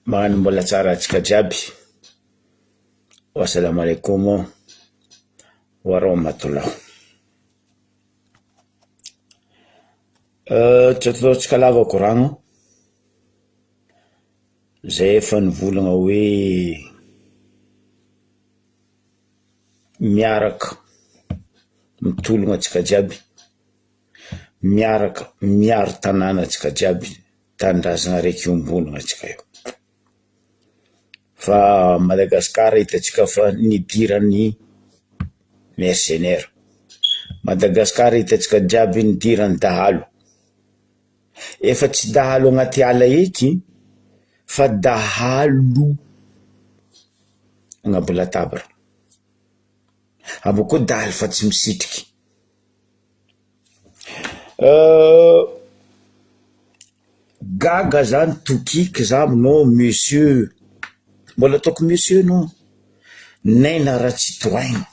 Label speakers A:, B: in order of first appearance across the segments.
A: Magnano mbola tsara antsika jiaby, wa salam alaikum wa rahmatullah. Tsy ataontsika lava koragna, zay efa nivolagna hoe miaraka mitologna antsika jiaby, miaraka miaro tanàna antsika jiaby, tanindrazana araiky iombonana antsika io, fa Madagasikara hitantsika fa nidiran'ny mercenaire, Madagasikara hitantsika jiaby nidiran'ny dahalo, efa tsy dahalo agnaty ala eky fa dahalo agnabo latabatra, abôkeo dahalo fa tsy misitriky. Gaga zany tokiky za aminao monsieur, mbola ataoko monsieur anao, Naina Ratsitohaina,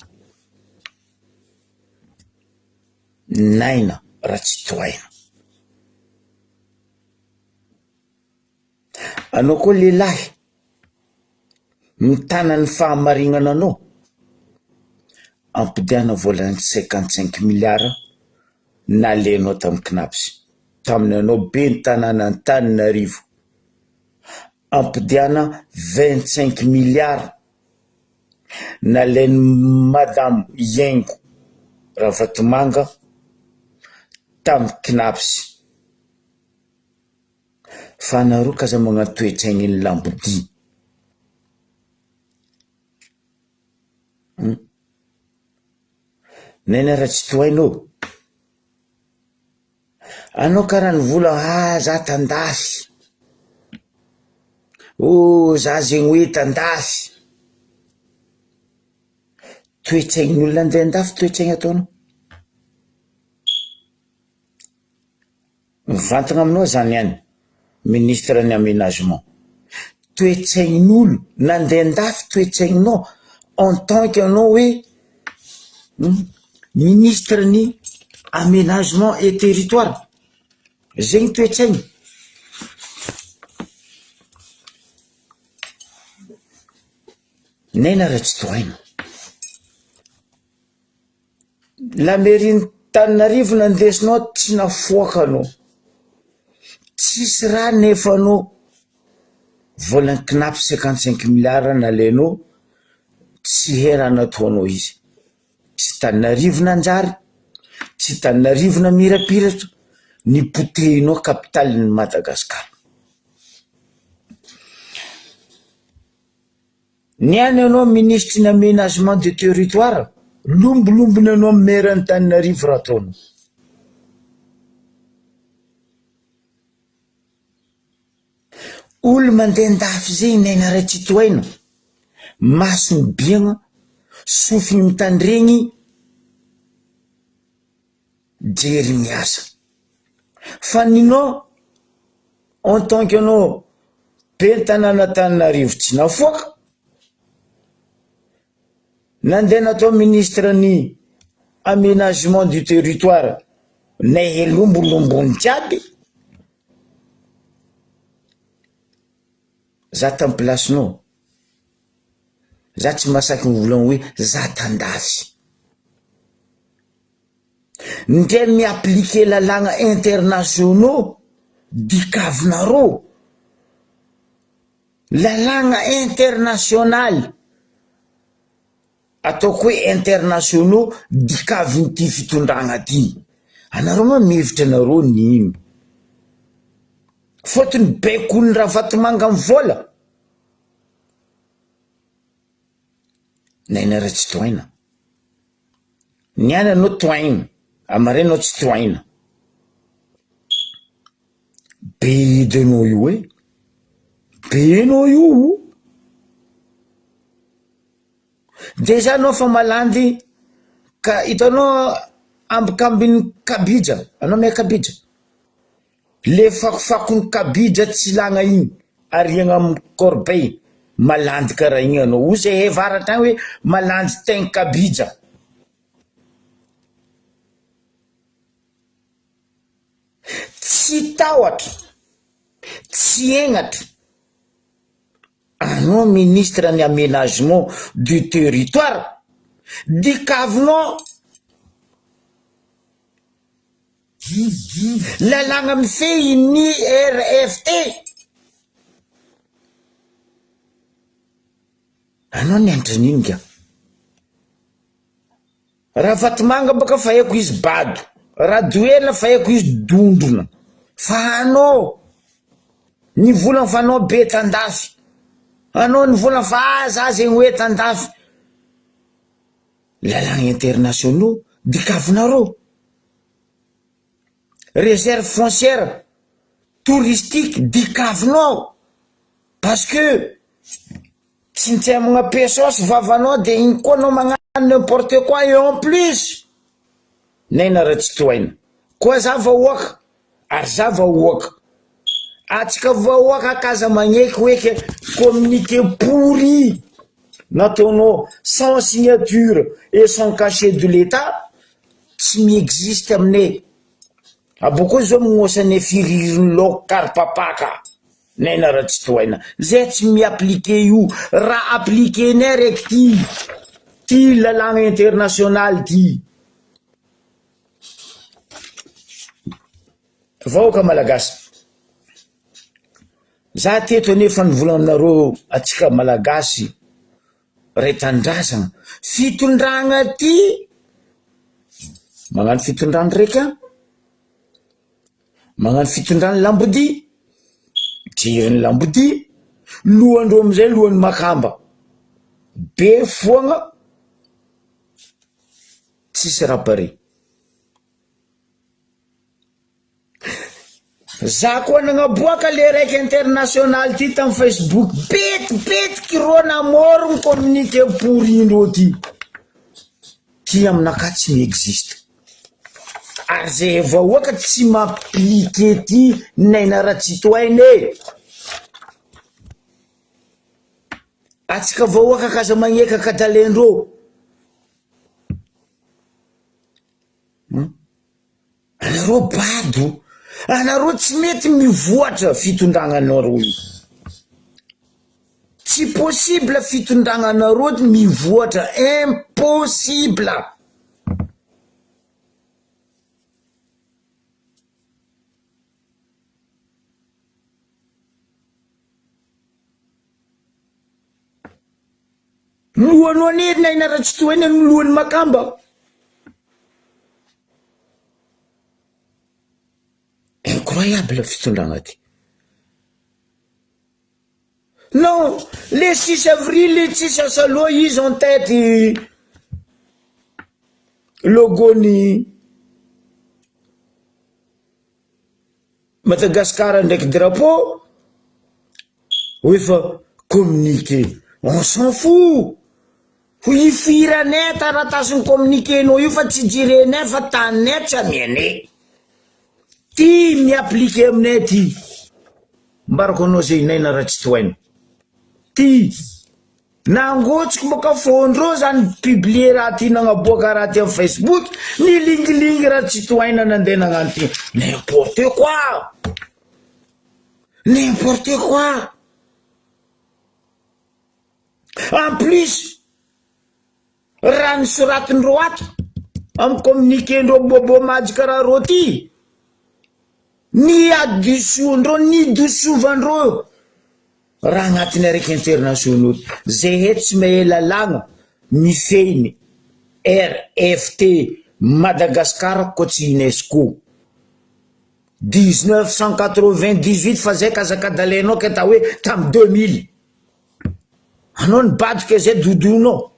A: Naina Ratsitohaina. Anao koa lehilahy mitana ny fahamarignana anao, ampodiana volan'ny cinquante cinq milliards nalainao tamin'ny Cnaps, tamin'ny anao ben'ny tanàna Antananarivo, ampodiana vingt cinq milliards nalain'i madame Iengo Ravatomanga tamin'ny Cnaps. Fa anareo k'aza magnano toe-tsaignin'ny lambodia. Hum. Naina Ratsitohaina ô! Anao karaha nivola ah za tandafy, oh za zegny hoe tandafy, toe-tsain'olona andeha andafy toe-tsaigna ataonao. Mivantagna aminao zany ihany ministre ny aménagement, toetsain'olo nandeha andafy toetsainao en tant que anao hoe ministre ny aménagement et territoire, zegny toetsaigny. Naina Ratsitohaina. La mairie Antananarivo nandesinao tsy nafoaka anao, tsisy raha nefanao, volan'ny cnaps cinquante cinq milliards nalainao tsy hay raha nataonao izy, tsy Tananarivo nanjary, tsy Tananarivo namirapiratra, nipotehinao capitale-n'i Madagasikara. Ny any ianao minisitry ny aménagement du territoire, lombolombony anao maire Antananarivo raha ataonao. Olo mandeha andafy zegny Naina Ratsitohaina, masony biagna, sofiny mitandregny, jery miasa. Fa ninao en tant que anao ben'ny tanàna Antananarivo tsy nafoaka, nandeha natao ministre ny aménagement du territoire nay lombolombono jiaby, za tamy place-nao, za tsy mahasaky mivolagna hoe za tandafy. Ndre mi-appliquer lalàgna internationaux dikavinarô, lalàgna internationaly ataoko hoe internationaux dikavin'ity fitondragna ty, anareo ma mihevitra anareo n'ino? Fôtony baikon'ny Ravatomanga am vôla, Naina Ratsitohaina. Ny any anao tohaina, amaray anao tsy tohaina. Be edy anao io e, be anao io. Dejà anao fa malandy ka hitanao ambikambin'ny kabija, anao mahay kabija? Le fakofakon'ny kabija tsy ilagna igny ariagna am corbeille, malandy karaha igny anao, hoy zahay avaratra agny hoe malandy tain-kabija. Tsy tahotra, tsy hegnatra. Anao ministre ny aménagement du territoire dikavinao lalàgna mifehy ny RFT. Anao nianatra an'ino nga? Ravatomanga baka fa haiko izy bado, Rajoelina fa haiko izy dondrona, fa anao nivolagna fa anao be tandafy, anao nivolagna fa ah za zegny hoe tandafy, lalàgna internationaux dikavinareo, reserve foncière touristique dikavinao parce que Tsy nitsemagna pesos vavanao de igny koa anao magnano n'importe quoi et en plus Naina Ratsitohaina koa za vahoaka ary za vahoaka atsika vahoaka k'aza magneky hoe ke communiqué pourri nataonao sans signature et sans cachet de l'etat tsy mi-existe aminay abôkeo zao magnosanay firirin'ny laoko karipapaka. Naina Ratsitohaina, zay tsy mi-appliquer io, raha appliquer-nay raiky ty, ty lalàgna international ty. Vahoaka Malagasy, za teto anie efa nivolagna aminareo antsika Malagasy ray tanindrazagna, fitondragna ty magnano fitondragna raiky an. Magnano fitondrany lambodia, jerin'ny lambodia, lohandreo amizay lohan'ny makamba, be foagna tsisy raha pare. Za koa nagnaboaka le raiky international ty tamy facebook, betibetiky rô namôrogno communiqué pourri ndrô ty. Ty aminakahy tsy mi-existe. Ary zay vahoaka tsy m'appliquer ty Naina Ratsitohaina e! Atsika vahoaka k'aza magneka kadalendrô. Anareo bado, anareo tsy mety mivoatra fitondragnanareo io. Tsy possible fitondragnanareo mivoatra, impossible. Lohanao anie ry Naina Ratsitohaina no lohan'ny makamba. Incroyable fitondrana ty. Non, le 6 avril tsisy asa loha izy en tête logo-ny Madagascar ndraiky drapeau hoe fa communiqué on s'en fout ho ifiranay taratasin'ny communiqué-nao io fa tsy jerenay fa taninay tsy amianay ty mi-appliquer aminay ty ambarako anao zay Naina Ratsitohaina ty Nangotsiko boka fondro zany publier raha ty nagnaboaka raha ty am facebook nilingilingy raha tsy tohaina nandeha nagnano ty n'importe quoi n'importe quoi en plus raha nisoratindreo ato am communiqué ndreo bobo majy karaha reo ty ny hadisoandreo ny dosovandreo Raha agnatin'ny araiky internationaux zay eto tsy mahay lalàgna mifehy ny RFT Madagascar koa tsy UNESCO 1998 fa zay kazakadalainao ke atao hoe tam 2000 anao nibadika zay dodonao.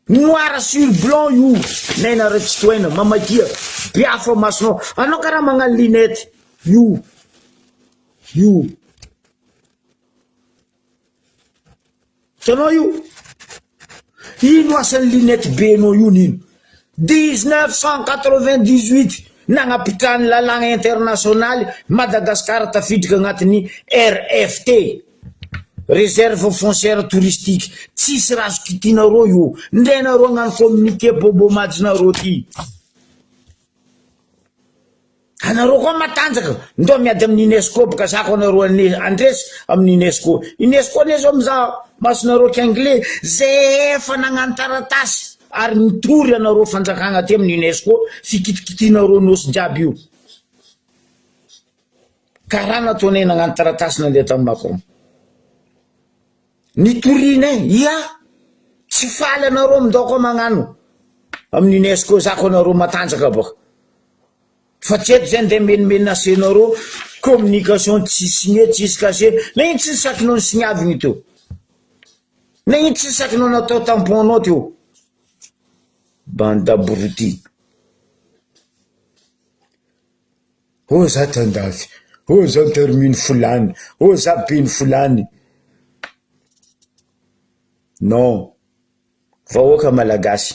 A: Noir sur blanc io Naina Ratsitohaina mamakia be afo masonao anao karaha magnano lunette io io hitanao io ino asan'ny lunette be nao io nino 1998 nagnapitrahany lalàgna internasionaly Madagascar tafiditra agnatin'ny RFT Reserve foncière touristique tsisy raha azo kitihinareo io ndray nareo agnano communiqué bobo majy nareo ty. Anareo koa matanjaka, ndao miady amin'ny Unesco boka za ko anareo ane andresy amin'ny Unesco. Unesco anie zao mizaha masonareo k'anglais zay efa nagnano taratasy ary nitory anareo fanjakagna aty amin'ny Unesco fikitikitianareo nosy jiaby io. Karaha nataonay nagnano taratasy nandeha tamin'i Macron. Nitorianay, ia! Tsy faly anareo mindao koa magnano amin'ny Unesco za ko anareo matanjaka baka. Fa tsy eto zay ndeha menomenasenareo communication tsy signé tsisy cachet, na ino tsy nisakinao nisigniavigny teo. Na ino tsy nisakinao natao tampon nao teo. Bande d'abrutis. Oh za tandafy, oh za termine folany, oh za beny folany. Non, vahoaka malagasy,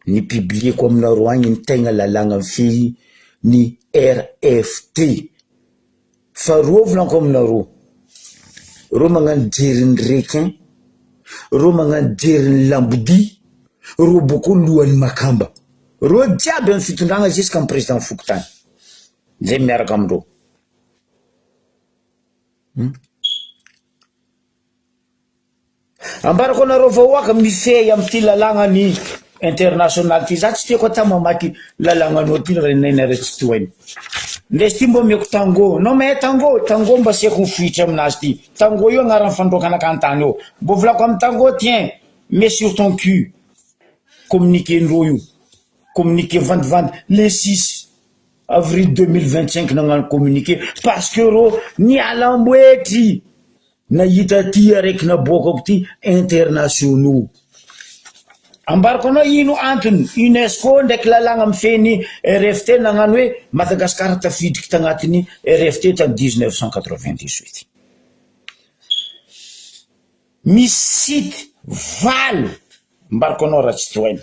A: ny publieko aminareo agny ny tegna lalàgna mifehy ny RFT. Fa rô volaniko aminareo, rô magnano jerin'ny requin, rô magnano jerin'ny lambodia, rô bôkô lohan'ny makamba. Reo jiaby am fitondragna jusque am président fokontany zay miaraka amindreo. Hum. Ambarako anareo vahoaka mifehy amty lalàgna ny international ty, za tsy tiako ata mamaky lalàgnanao ty renay nareo tsy tohainy. Ndesy ty mbô omeko tango, anao mahay tango? Tango mba asiako mifohitra aminazy ty, tango io agnaran'ny fandroakana akantany eo, mbô volako am tango tiens, mets sur ton cul. Communiqué ndreo io, communiqué vandivandy le six avril 2025 nagnano communiqué parce que reo niala amboetry nahita ty araiky naboakako ty internationaux. Ambarako anao ino antony Unesco ndraiky lalàgna mifehy ny RFT nagnano hoe Madagascar tafidriky tagnatin'ny RFT tamy 1998. Misy site valo ambarako anao raha tsy tohaina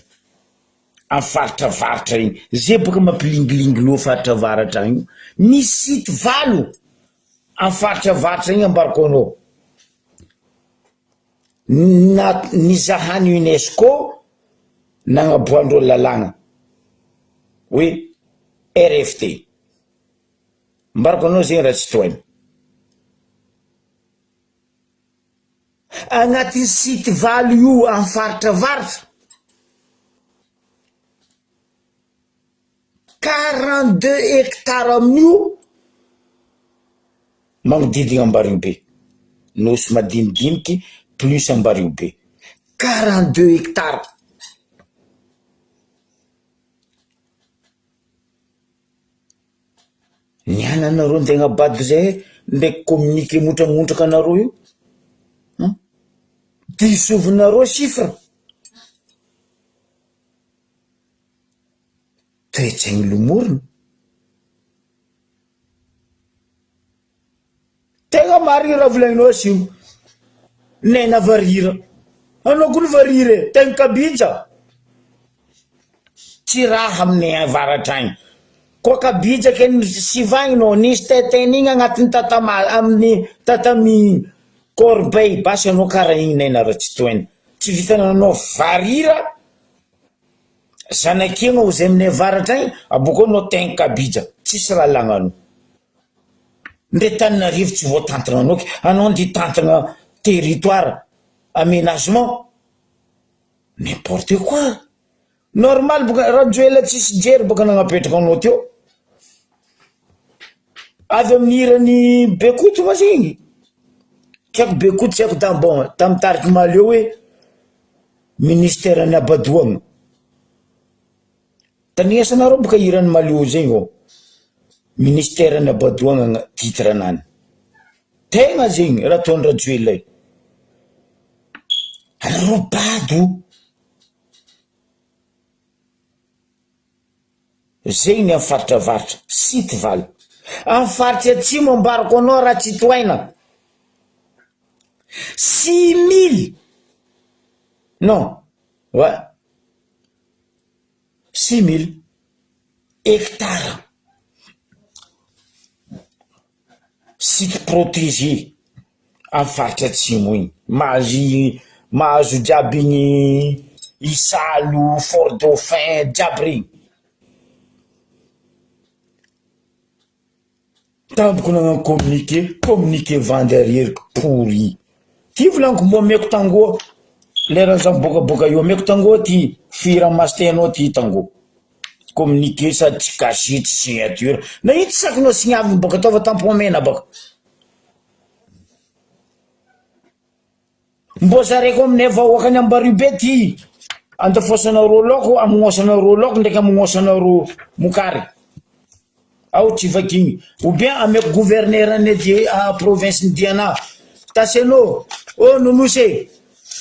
A: am faritra avaratra iny, zay boka mampilingilingy loha faritra avaratra agny io, misy site valo am faritra avaratra igny ambarako anao, na nizahany Unesco nagnaboahandreo lalàgna hoe RFT, ambarako anao zegny raha tsy tohaina. Agnatin'ny site valo io amin'ny faritra avaratra, 42 hectares amin'io magnodidina Ambariobe, nosy madinidiniky plus Ambariobe, 42 hectares. Ny ananareo ntegna bado zay ndraiky communiqué montramontraka anareo io an! Disovinareo chiffre, toetsaigny lomorina. Tegna marigny raha volagninao asio Nena varira anao koa ny varira e tegna kabija tsy raha aminay avaratra agny koa kabija ke sivagninao nisy tetainy igny agnatin'ny tatama amin'ny tatami igny corbeille basy anao kara igny nena raha tsy tohaina tsy vitananao varira zanak'enao zay aminay avaratra agny abokeo anao tegna kabija tsisy raha lagnanao. Ndre Tananarivo tsy voatantana anao ke, anao nde hitantana territoire aménagement? N'importe quoi! Normal boka Rajoelina tsisy jery boka nagnapetraka anao teo. Avy amin'ny hiran'i Bekoto ma zegny? Tsy haiko Bekoto tsy haiko tam bon tamin'ny tariky Mahaleo hoe ministère-n'ny habadoagna. Taniasanareo boka hiran'i Malio zegny ô, ministère ny habadoagnana titre nany, tegna zegny raha ataon'i Rajoelina io, anareo bado, zegny ny amy faritra avaratra, site valo, amy faritry atsimo ambarako anao raha tsy tohaina, 6000 non ouais. 6000 hectares site protégé amin'ny faritra atsimo iny, mahazo mahazo jiaby iny Isalo, Fort Dauphin jiaby regny. Tampoka nagnano communiqué, communiqué vandy areriky pourri. Ty volagniko mbô ameko tangoa, leran'ny za miboakaboaka io, ameko tangoa ty, fira master-nao ty tangoa. Communiqué sady tsy cachet tsy signature, na ino tsy sakinao signiaviny bôka ataova tampon mena baka. Mbô zaraiko aminay vahoakan'i Ambaribe ty andafoasanareo laoko, amonoasanareo laoko ndraiky amonoasanareo mokary. Ao tsy vakigny. Ou bien ameko gouverneur ny aty province ny Diana. Tasenô, oh Nonosy e!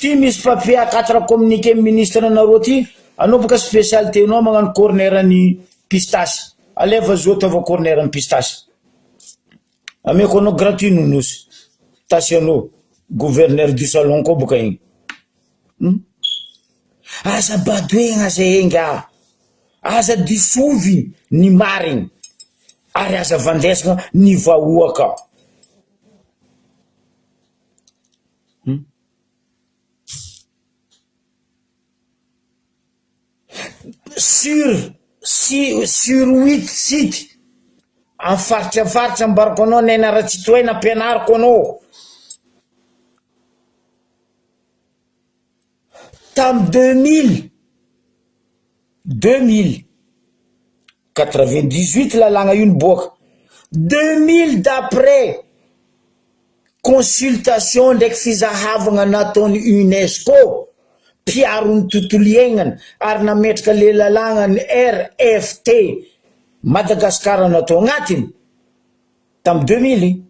A: Ty misy papier à quatre communiqué ministre anareo ty, anao boka spécialité nao magnano corner ny pistache. Aleva zo ataova corner ny pistache. Ameko anao gratuit Nonosy. Tasenô, gouverneur du salon koa boka igny. Hum. Aza badoegna aza enga. Aza disovy ny marigny ary aza vandesagna ny vahoaka. Hum. Sur si sur huit site am faritra am faritra ambarako anao Naina Ratsitohaina ampianariko anao. Tam 2000 2000 98 lalàgna io niboaka, 2000 d'après consultation ndraiky fizahavagna nataon'ny Unesco mpiaro ny tontolo iaignana ary nametraka le lalàgna ny RFT Madagascar natao agnatiny tam 2000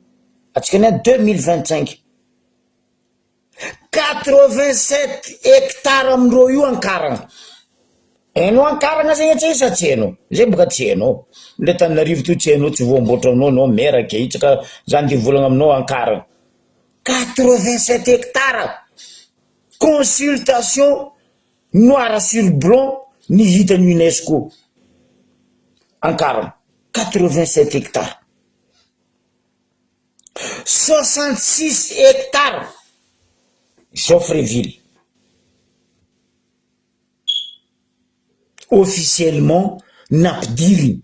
A: atsika niany 2025. 87 hectares amindreo io Ankarana. Hainao Ankarana zegny atsy sa tsy hainao? Zay boka tsy hainao. Ndre Antananarivo toy tsy hainao, tsy voamboatra aminao anao, maire akehitsaka, za ndeha hivolagna aminao Ankarana. 87 hectares! Consultation noir sur blanc ny hitan'ny Unesco. Ankarana. 87 hectares. 66 hectares Joffreville officiellement nampidiriny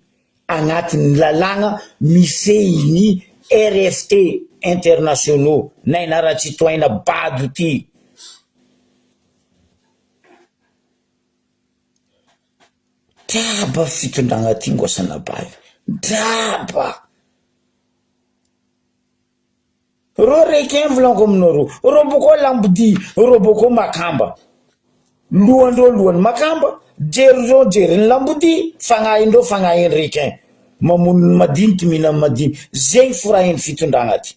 A: agnatin'ny lalàgna mifehy ny RFT internationaux Naina Ratsitohaina bado ty. Draba fitondragna ty ngoasanabavy, draba! Reo requin volaniko aminareo, reo boko lambodia, reo boko makamba, lohandreo lohan'ny makamba, jerindreo jerin'ny lambodia, fagnahindreo fagnahin'ny requin, mamono ny madiniky mihinan'ny madiniky, zegny forahin'ny fitondragna ty.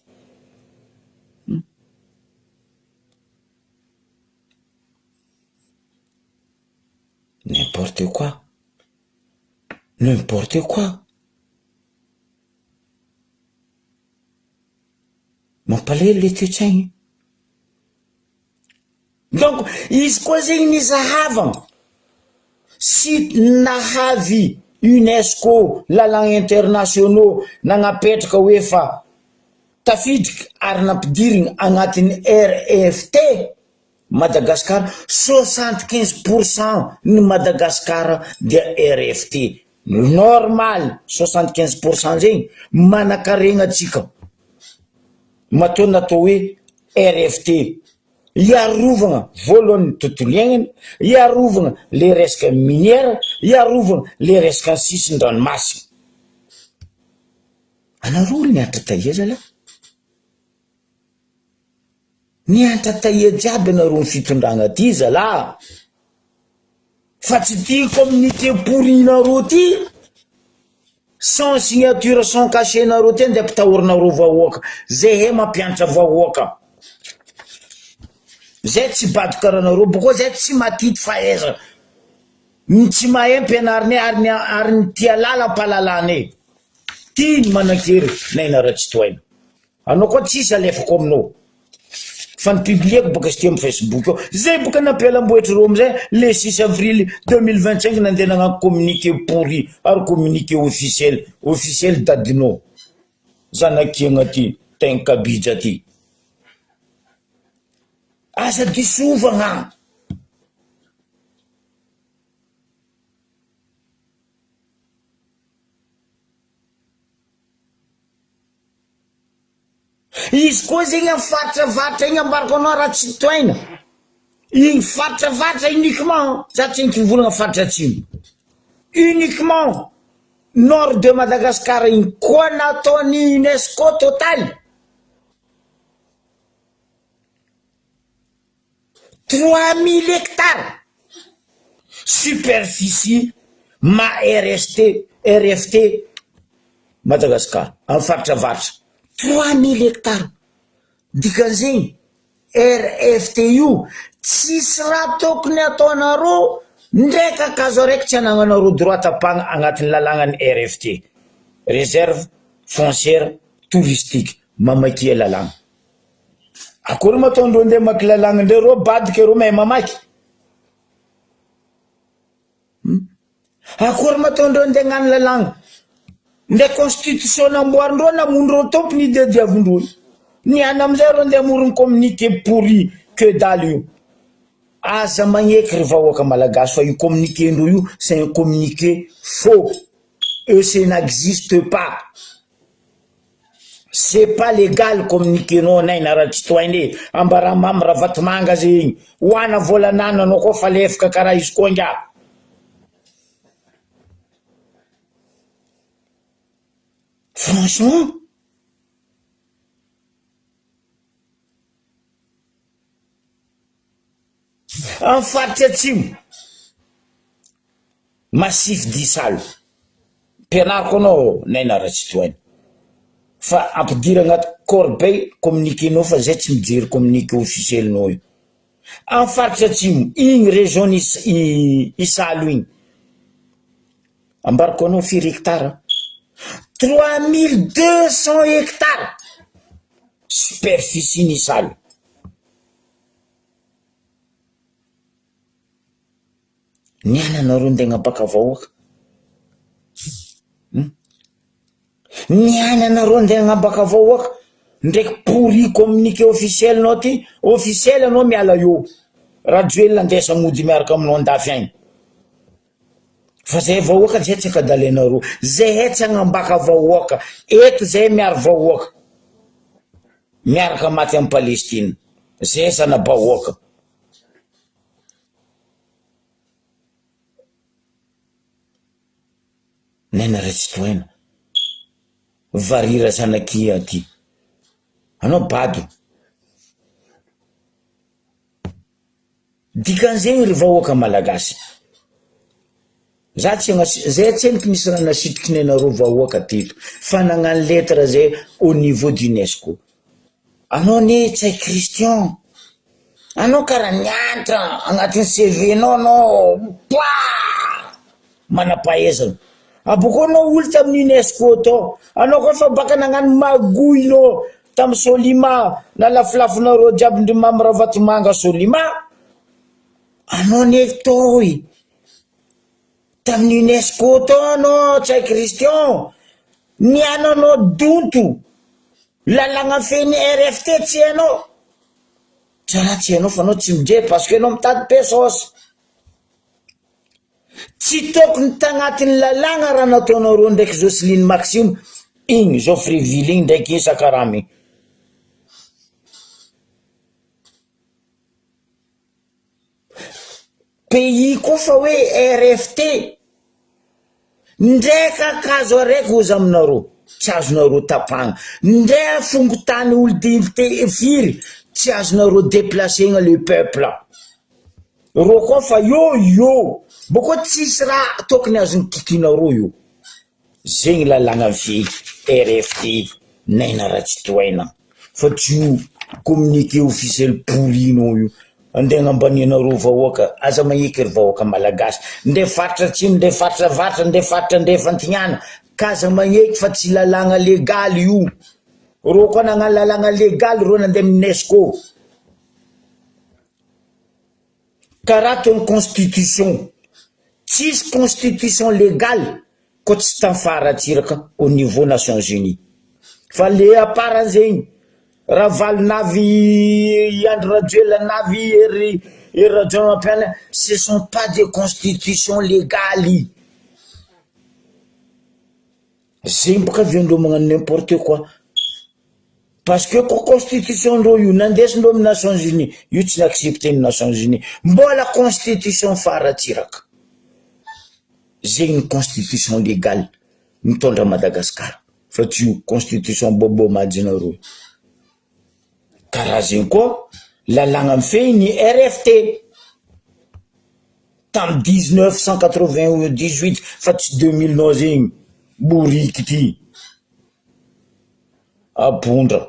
A: N'importe quoi, n'importe quoi. Mampalahelo le toe-tsaigny. Donc izy koa zegny nizahavagna sy nahavy Unesco, lalàgna internationaux nagnapetraka hoe fa tafiditra ary nampidirigna agnatin'ny RFT Madagascar, 75 pour cent ny Madagascar dia RFT. Normal 75 pour cent zegny manakaregna atsika matoa natao hoe RFT hiarovagna voalohany ny tontolo iaignana, hiarovagna le resaka minière, hiarovagna le resaka ny sisin-dranomasina. Anareo olo nianatra taia zalahy? Niantra taia jiaby anareo ny fitondragna ty zalah fa tsy ty communiqué pourri nareo ty sans signature sans cachet nareo ty andeha ampitahorinareo vahoaka zehe mampianatra vahoaka zay tsy bado karaha nareo boko zay tsy matity fahaizana ny tsy mahay ampianarinay ary ny ary ny tia lala ampahalalanay ty ny manankery naina ratsitohaina Anao koa tsisy alefako aminao fa ny publieko boka sy ty am facebook ao zay boka nampialamboetry reo amizay le six avril 2025 nandeha nagnano communiqué pourri ary communiqué officiel officiel dadinao zanakiagna ty tegna kabija ty aza disovagna. Izy koa zegny am faritra avaratra igny ambarako anao raha tsy tohaina igny faritra avaratra uniquement za tsy mivolagna faritra atsimo uniquement nord de Madagascar igny koa nataony UNESCO total 3000 hectares superficie ma RST RFT Madagascar am faritra avaratra 3000 hectares dikan'izegny RFT io tsisy raha tokony ataonareo ndray kakazo araiky tsy anagnanareo droit tapahagna agnatin'ny lalàgnan'ny RFT reserve foncière touristique mamakia lalàgna. Akory ma ataondreo ndeha mamaky lalàgna ndray reo badika reo mahay mamaky? Hum akory ma ataondreo ndeha agnano lalàgna ndray constitution namboarindreo namono reo tompony idiadiavindreo io niany amizay reo ndeha hamorogno communiqué pourri que dalle io aza magneky ry vahoaka malagasy fa io communiqué ndreo io c'est un communiqué faux eux ce n'existe pas. C'est pas légal communiquer nao Naina Ratsitohaina e! Ambarà Mamy Ravatomanga zegny! Hoana volanano anao koa fa lefaka karaha izy koa ingahy! Franchement! Amin'ny faritra atsimo, Massif d'Isalo, mpianariko anao Naina Ratsitohaina, fa ampidiro agnaty corbeille communiqué-nao fa zay tsy mijery communiqué officiel-nao io. Amin'ny faritra atsimo, igny région Isalo igny, ambarako anao firy hectare? 3200 hectares superficie-n'Isalo. Ny ananareo ndeha agnapaka vahoaka hum, ny ananareo ndeha agnambaka vahoaka ndraiky pourri communiqué officiel nao ty, officiel anao miala eo, Rajoelina andesa mody miaraka aminao andafy agny, fa zahay vahoaka zay tsy ankadalenareo, zahay tsy agnambaka vahoaka, eto zahay miaro vahoaka, miaraka maty am Palestine, zahay zana-bahoaka. Naina Ratsitohaina, varira zanakia aty, anao bado. Dikan'izegny ry vahoaka malagasy, za tsy agnasi- zay atsendriky nisy raha nasitriky nenareo vahoaka teto fa nagnano lettre zay au niveau d'UNESCO. Anao anie Ntsay Christian, anao karaha nianatra agnatin'ny CV-nao anao pah! Manam-pahaizana, abôkeo anao olo tamin'ny UNESCO tao, anao koa efa baka nagnano magouille nao tamin'ny Solima, nalafilafinareo jiaby ndry Mamy Ravatomanga Solima, anao anie tao e, tamin'ny UNESCO tao anao Ntsay Christian, nianao anao donto. Lalagna feno RFT tsy hainao, tsy raha tsy hainao fa anao tsy mijery parce que anao mitady pesos. Tsy tokony tagnatin'ny lalàgna raha nataonareo ndraiky Jocelyne Maxime igny Geoffreyville igny ndraiky Sakaramy igny. Pays koa fa hoe RFT ndre kakazo araiky ozy aminareo tsy azonareo tapahana ndre fongotany olo te firy tsy azonareo deplacegna le peuple reo koa fa eo eo boko tsisy raha tokony azony kikinareo io Zegny lalàgna mifehy RFT Naina Ratsitohaina fa tsy io communiqué officiel pourri nao io andeha agnambanianareo vahoaka aza magneky ry vahoaka malagasy ndre faritra atsimo ndre faritra avaratra ndre faritra andrefa antignana ka aza magneky fa tsy lalàgna legaly io reo koa nagnano lalàgna legaly reo nandeha Unesco Karaha toy ny constitution, tsisy constitution legale koa tsy tam faharatsiraka au niveau nations unies fa le à part an'zegny Ravalo navy i Andry Rajoelina navy Hery Hery Rajaonarimampianina ce sont pas des constitutions legales zegny bôka avy eo ndreo magnano n'importe quoi. Parce que ko constitution ndreo io nandesindreo am Nations Unies io tsy ni-accepter ny Nations Unies mbola constitution faharatsiraka zegny ny constitution légal mitondra Madagascar fa tsy io constitution bobo majinareo io karaha zegny koa lalàgna mifehy ny RFT tam 1998 fa tsy 2000 nao zegny boriky ty. Apondra.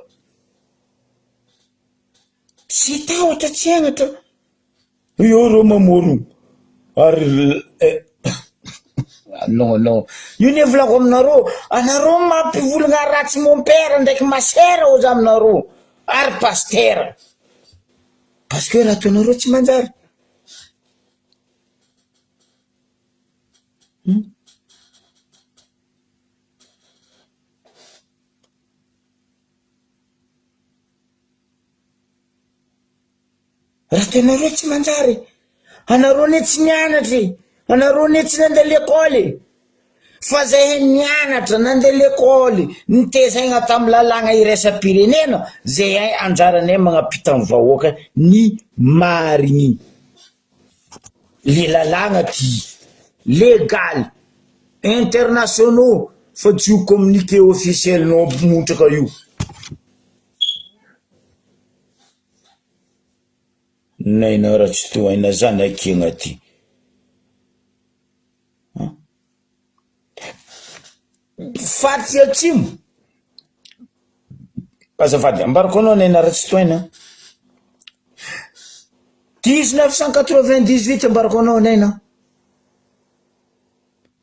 A: Tsy tahotra tsy henatra. Eo reo mamorogno ary eh non non io ne volako aminareo anareo mampivolagna ratsy mon père ndraiky ma sœur hoza aminareo ary pasitera parce que raha ataonareo tsy manjary. Hum. Raha tenareo tsy manjary, anareo anie tsy nianatra e, anareo anie tsy nandeha lekôly e, fa zahay nianatra nandeha lekôly, nitezaigna tamin'ny lalàgna iraisam-pirenena, zahay anjaranay magnampita ny vahoaka ny marigny. Le lalàgna ty légal internationaux fa tsy io communiqué officiel nao montraka io. Naina Ratsitohaina zanak'Iagna ty. Faritsy atsimo, azafady ambarako anao Naina Ratsitohaina, 1998 ambarako anao Naina,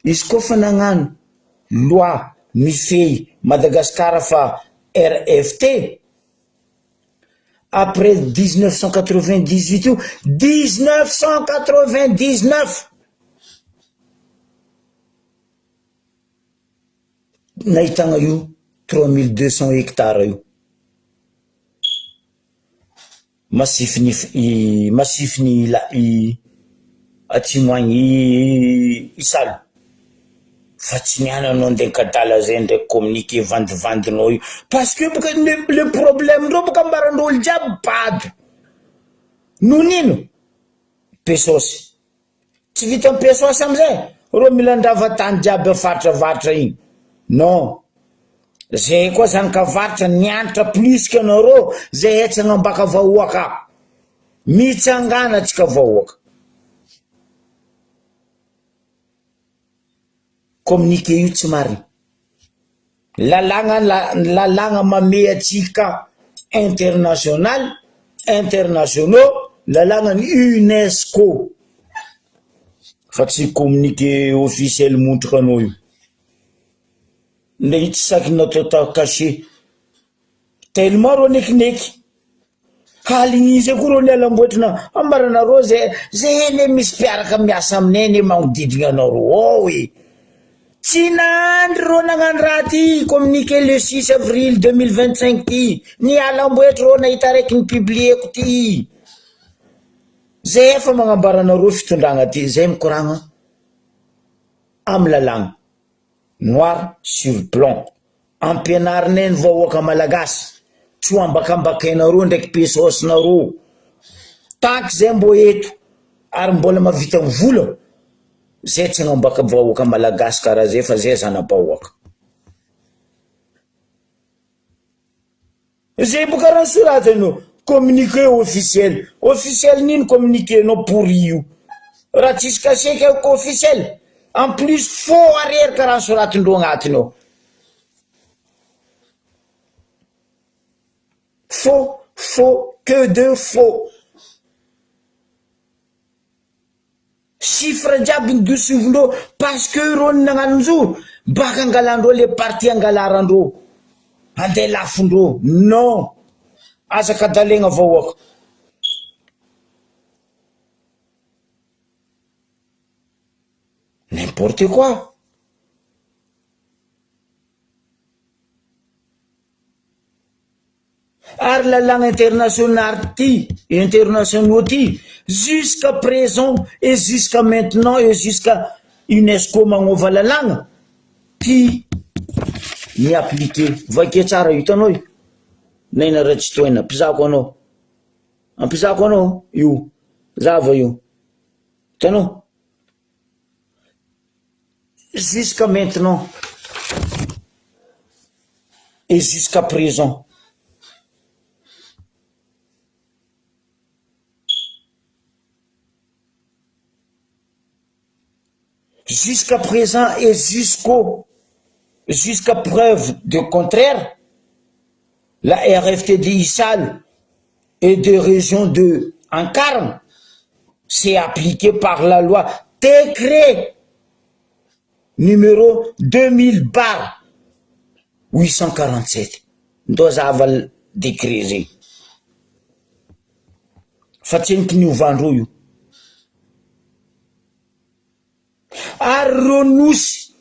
A: izy koa fa nagnano loi mifehy Madagascar fa RFT, après 1998 io, 1999! Nahitana io 3200 hectares io. Massif-n'ny massif-n'ny i atsimo agny Isalo. Fa tsy niany anao ndeha ankadala zay ndraiky communiqué vandivandinao io. Parce que boka le le problème-ndreo boka ambarandreo olo jiaby bado. Noho n'ino? Pesôsy. Tsy vitan'ny pesos amizay reo mila andrava tany jiaby am faritra avaratra igny non zahay koa zanaka avaratra nianatra plus que anareo zahay tsy agnambaka vahoaka mitsangana atsika vahoaka communiqué io tsy marina Lalàgna lalàgna mamehy antsika international, internationaux, lalàgnan'ny Unesco fa tsy communiqué officiel montrika anao io. Ndra io tsy saky natao ta cachet tellement reo nekineky. Haligny-iza koa reo niala amboatrina ambaranareo zay zay anie misy mpiaraka miasa aminay anie magnodidigna anareo ao e! Tsy nandry reo nagnano raha ty communiqué le six avril 2025 ty niala amboetry reo nahita araiky ni-publier-ko ty zay efa magnambara anareo fitondragna ty zay mikoragna amy lalàgna noir sur blanc Ampianarinay ny vahoaka malagasy tsy ho ambakambakainareo ndraiky pesos-nareo tant que zay mbô eto ary mbola mahavita ny vola zay tsy agnambaka vahoaka malagasy karaha zay fa zay zana-bahoaka. Zay boka raha soratanao communiqué officiel, officiel n'ino communiqué nao pourri io raha tsisy cachet ka officiel en plus faux arerika raha soratindreo agnatiny ao faux faux que de faux. Chiffre jiaby ny dosovindreo parce que ireo ny nagnano njo baka angalandreo le partie angalarandreo andeha lafondreo non aza kadalegna vahoaka. N'importe quoi. Ary lalàgna internationaly ty, internationaux ty, jusqu'à présent et jusqu'à maintenant et jusqu'à Unesco magnova lalàgna, ty mi-appliquer. Vakio tsara io, hitanao io? Naina Ratsitohaina, mpizahako anao, ampizahako anao io, zava io, hitanao? Jusqu'à maintenant et jusqu'à présent. Jusqu'à présent et jusqu'au jusqu'à preuve de contraire, la RFT de Isalo et de région de Ankarana s'est appliquée par la loi décret numéro 2000 barre 847 ndao zava décret zegny fa tsy eniky niovandreo io. Ary ireo nosy,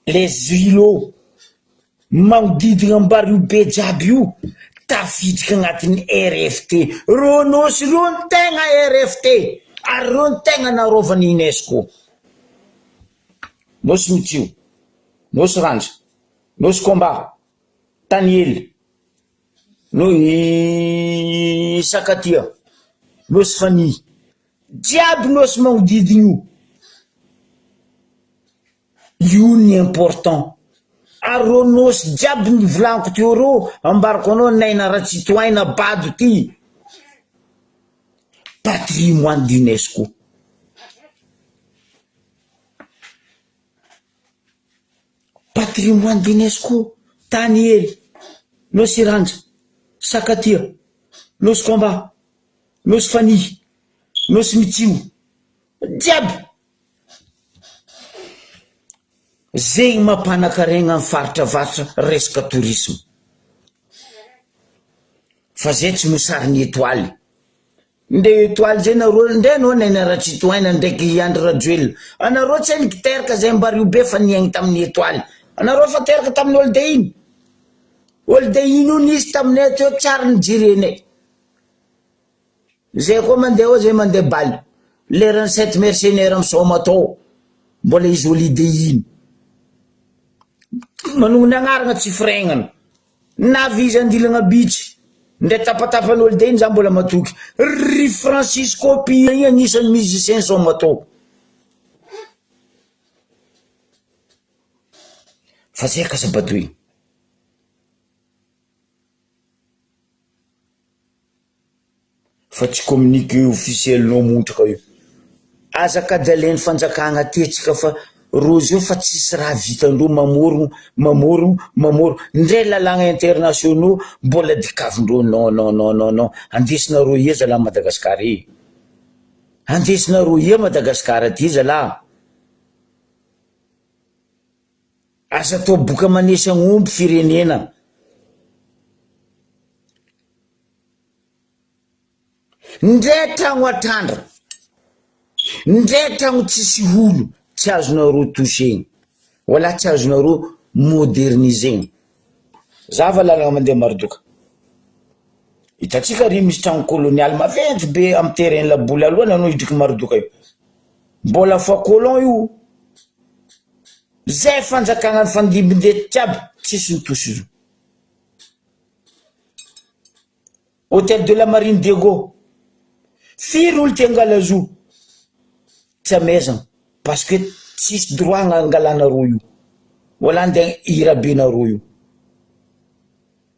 A: les îlots, magnodidina Ambariho be jiaby io, tafiditra agnatin'ny RFT. Ireo nosy ireo no tegna RFT, ary ireo no tegna narovan'ny UNESCO. Nosy Mitsio, Nosy Ranja, Nosy Komba, Taniely, Nosy Sakatia, Nosy Fanihy. Jiaby nosy magnodidina io, io ny important, ary reo nosy jiaby nivolaniko teo reo ambarako anao Naina Ratsitohaina bado ty patrimoine d'UNESCO. Patrimoine d'UNESCO, tany hely, nosy Iranja, Sakatia, nosy Komba. Nosy Fanihy, Nosy Mitsio, jiaby. Zegny mampanakarena ny faritra avaratra resaka tourisme. Fa zay tsy mosarin'ny etoaly. Nde etoaly zay nareo, ndre anao Naina Ratsitohaina ndraiky Andry Rajoelina. Anareo tsy hainy kiteraka zay Ambariho be fa niaigny tamin'ny etoaly. Anareo fa teraka tamin'ny holiday inn. Holiday inn io nisy taminay teo tsary nijerenay. Zay koa mandeha ao zay mandeha bal. Leran'ny sept mercenaires misaoma tao mbola izy holiday iny. Manonona agnarana tsy firegnana. Navy izy andilagna beach. Ndray tapatapany holiday iny za mbola matoky. Ry Francisco Pia iny agnisan'ny musicien saoma tao. Fa zay kasabadoy. Fa tsy communiqué officiel nao montraka io. Aza kajalain'ny fanjakana aty atsika fa reo zao fa tsisy raha vitandreo mamorogno mamorogno mamorogno ndray lalàgna internationaux mbola dikavindreo non non non non non andesinareo ia zalah Madagascar e! Andesinareo ia Madagascar aty zalah. Aza atao boka manesy agnomby firenena. Ndre tragno atrandra, ndre tragno tsisy olo tsy azonareo toucher-gna, wala tsy azonareo moderniser-gna. Zava lalagna mandeha Marodoka. Hitantsika ary misy tragno kolonialy maventy be amy terrain laboly alohany anao hidriky Marodoka io. Mbola fa colon io. Zay fanjakana nifandimbindety jiaby tsisy nitosy izy io. Hotel de la marine Diego, firy olo te angala zo? Tsy amezana parce que tsisy droit angalanareo io, wala andeha hirabenareo io,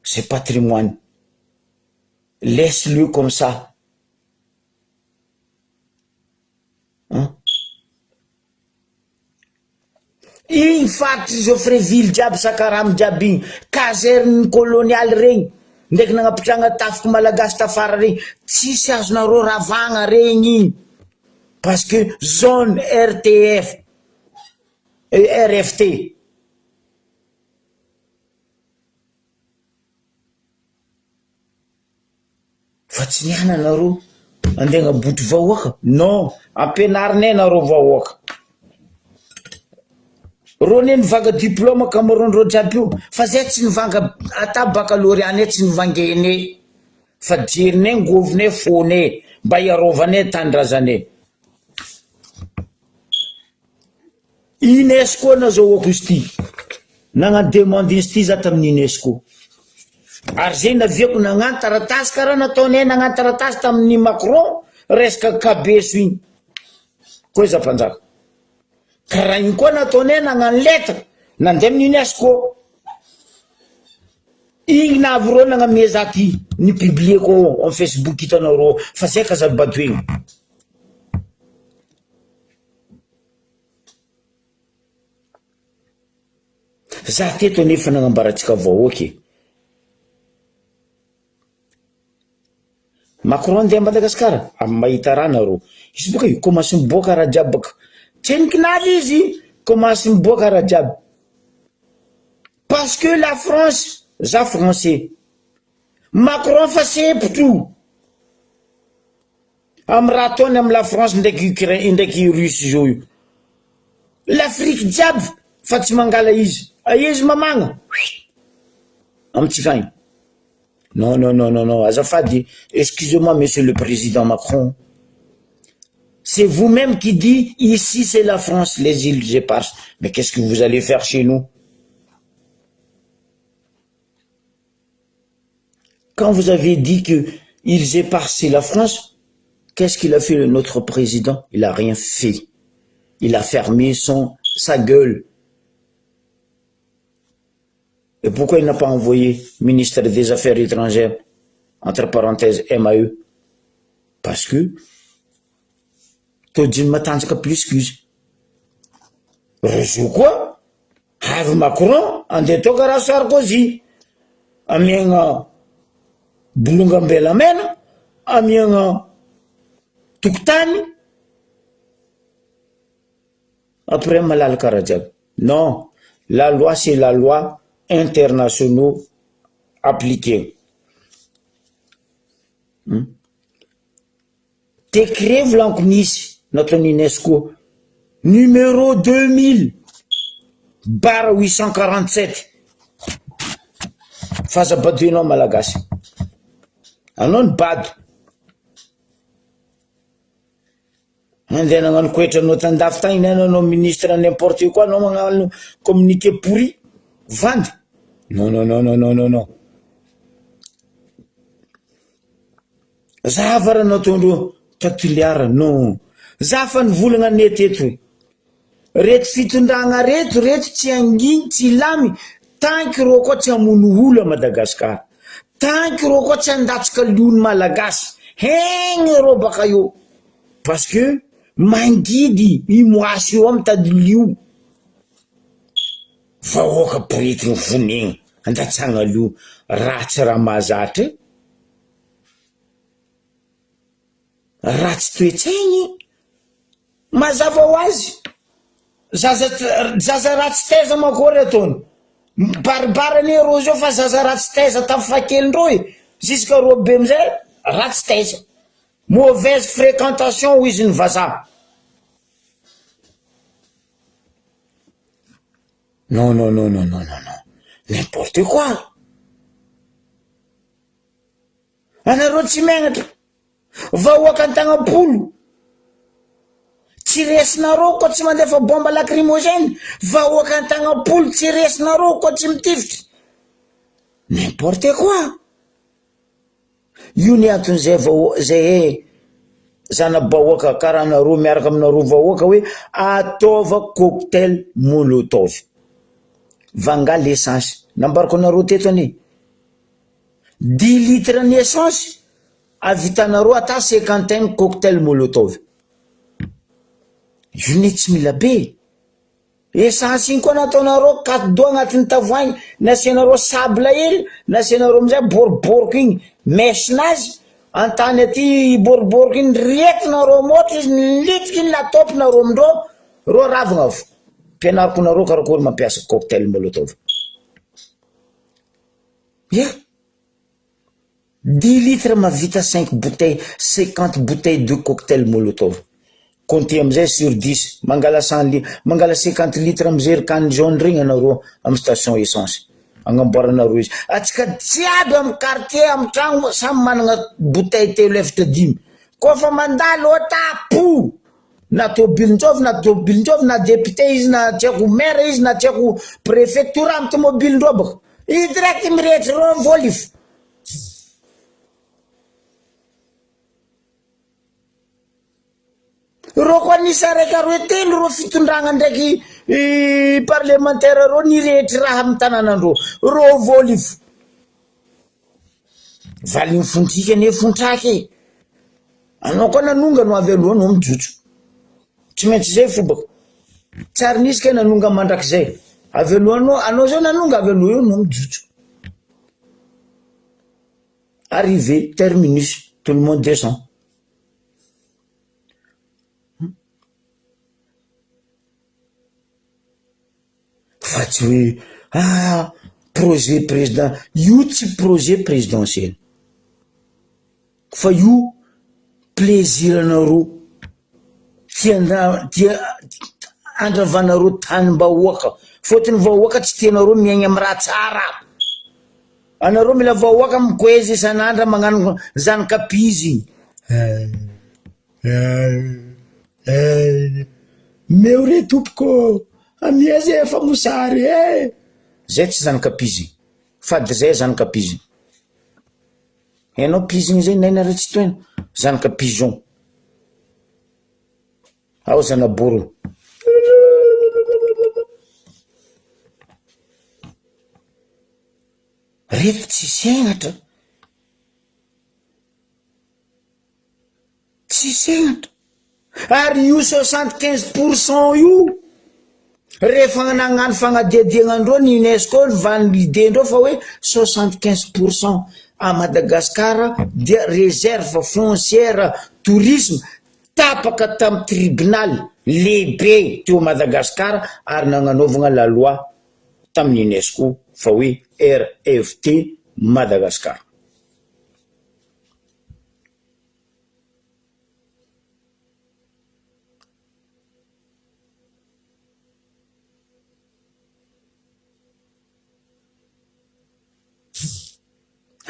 A: c'est patrimoine, laisse le comme ça. An. Igny faritry Joffreville jiaby Sakaramy jiaby igny, caserne coloniale regny, ndraiky nagnapitrahagna tafiky malagasy tafara regny, tsisy azonareo ravagna regny igny parce que zone RTF, RFT. Fa tsy niana nareo andeha agnabotry vahoaka non ampianarinay nareo vahoaka reo anie nivanga diplôme ankamaroany reo jiaby io fa zay tsy nivanga ata baccalauréat nay tsy nivangenay fa jerinay ngovinay fônay mba hiarovanay tanindrazanay. Unesco nazahoako izy ity, nagnano demande izy ity za tamin'ny Unesco. Ary zay naviako nagnano taratasy karaha nataonay nagnano taratasy tamin'ny Macron resaka kabeso igny koa iza mpanjaka. Karaha igny koa nataonay nagnano lettre nandeha amin'ny UNESCO. Igny navy reo nagnamia za ty ni publier-ko ao am Facebook hitanao reo fa zay ka za badoegna. Za teto anefa nagnambarantsika vahoaka e. Macron andeha Madagascar? Amin'ny mahita raha nareo. Izy boka io commence miboaka raha jiaby baka. Tseniky navy izy commence miboaka raha jiaby. Parce que la France, za français. Macron fa sempotro. Am raha ataony am la France ndraiky Ukraine ndraiky Russie zao io. L'Afrique jiaby fa tsy mangala izy. Aia izy mamagna? Amitsika agny. Non non non non non azafady excusez moi monsieur le président Macron. C'est vous même qui dit ici c'est la France les îles éparses mais qu'est-ce que vous allez faire chez nous? Quand vous avez dit que ils éparses la France, qu'est-ce qu'il a fait notre président? Il a rien fait. Il a fermé son sa gueule. Et pourquoi il n'a pas envoyé ministre des Affaires étrangères, entre parenthèses MAE? Parce que tôjiny matanjaka plus qu'izy. Reo koa avy Macron andeha atao karaha Sarkozy, amiagna bolongam-belamena, amiagna tokotany, après malalaka raha jiaby. Non, la loi c'est la loi internationaux appliquée. Hmm? Décret volaniko nisy nataon'ny UNESCO numéro 2000 barre 847 fa aza badoinao malagasy anao ny bado andeha nagnano koetra anao tandafy tagny na anao ministre n'importe quoi anao magnano communiqué pourri vandy non non non non non non non Za fa raha nataondreo ta Toliara non za fa nivolagna anie teto e reto fitondragna reto reto tsy hangigny tsy hilamy tant que reo koa tsy hamono olo a Madagascar tant que reo koa tsy handatsaka liony malagasy hegny reo baka eo parce que mangidy i moasy io ao mitady lio vahoaka poretigny vonegny andatsagna lio ratsy raha mahazatra e. Ratsy toe-tsaigny, mazava ho azy, zaza zaza ratsy taiza manko ry ataony, mibaribary anie rô zao fa zaza ratsy taiza tamy fahakelindreo e, jusqu'à rô be amizay ratsy taiza, mauvaise fréquentation hoy izy ny vazaha. Non non non non non non non, n'importe quoi. Anareo tsy megnatra. Vahoaka antagnam-polo. Tsy resinareo koa tsy mandefa bombe lacrymogène. Vahoaka antagnam-polo tsy resinareo koa tsy mitifitra. N'importe quoi. Io ny anton'izay vao zay e zana-bahoaka karaha anareo miaraka aminareo vahoaka hoe ataova cocktail molotov. Vanga l'essence. Nambarako anareo teto anie. Dix litres ny essence avitanareo ata cinquantaine cocktail molotov. Io ne tsy mila be e. Essence iny koa nataonareo quatre doigts agnatin'ny tavoahangy, nasianareo sable hely, nasianareo amizay boriboriko igny mèche nazy, antany aty boriboriko igny retinareo môtro izy nilitiky igny natôpinareo amindreo, reo ravagna fo. Ampianariko nareo karakory mampiasa cocktail molotov. Ya! Dix litres mahavita cinq bouteilles, cinquante bouteilles de cocktail molotov. Comptez amizay sur dix, mangala cent li- mangala cinquante litres amy jerrycan jaune regny anareo amy station essence, agnamboaranareo izy. Atsika jiaby amy quartier, amy tragno samy managna bouteille telo efatra dimy. Kôfa mandalo tapo! Na tôbilin-jovy na tôbilin-jovy na député izy na tsy haiko maire izy na tsy haiko préfet, toraha amy tômôbilin-dreo baka. Io direct mirehitry reo voly fo. Reo koa nisy araiky aroe telo reo fitondragna ndraiky parlemantera reo nirehitry raha amy tanànandreo, reo voly fo. Valin'ny fontsika anie fontraka e! Anao koa nanonga no avy aloha anao mijotso. Tsy maintsy zay fobako. Tsy ary nisy kay nanonga mandrakizay. Avy aloha anao, anao zao nanonga avy aloha eo anao mijotso. Arrivée, terminus, tout le monde descend. Fa tsy hoe ah projet président, io tsy projet présidentiel fa io plaisir anareo tiana tia andravanareo tanim-bahoaka, fôtony vahoaka tsy tianareo miaigna amy raha tsara, anareo mila vahoaka mikoezy isan'andra magnano zanaka pizigny. Meo re tompoko ô! Amia zay efa mosary e! Zay tsy zanaka pizigny, fady zay zanaka pizigny. Hainao pizigny zay naina re tsy tohina, zanaka pigeon. Ao zana-borona. Reto tsisy henatra. Tsisy henatra. Ary io 75 pour cent io, rehefa nagnano fagnadihadiagna andreo ny UNESCO ni-validendreo fa hoe 75 pour cent à Madagascar dia réserve foncière tourisme tapaka tamin'ny tribunal lehibe teo Madagascar ary nagnanaovagna la loi tamin'ny UNESCO fa hoe RFT Madagascar.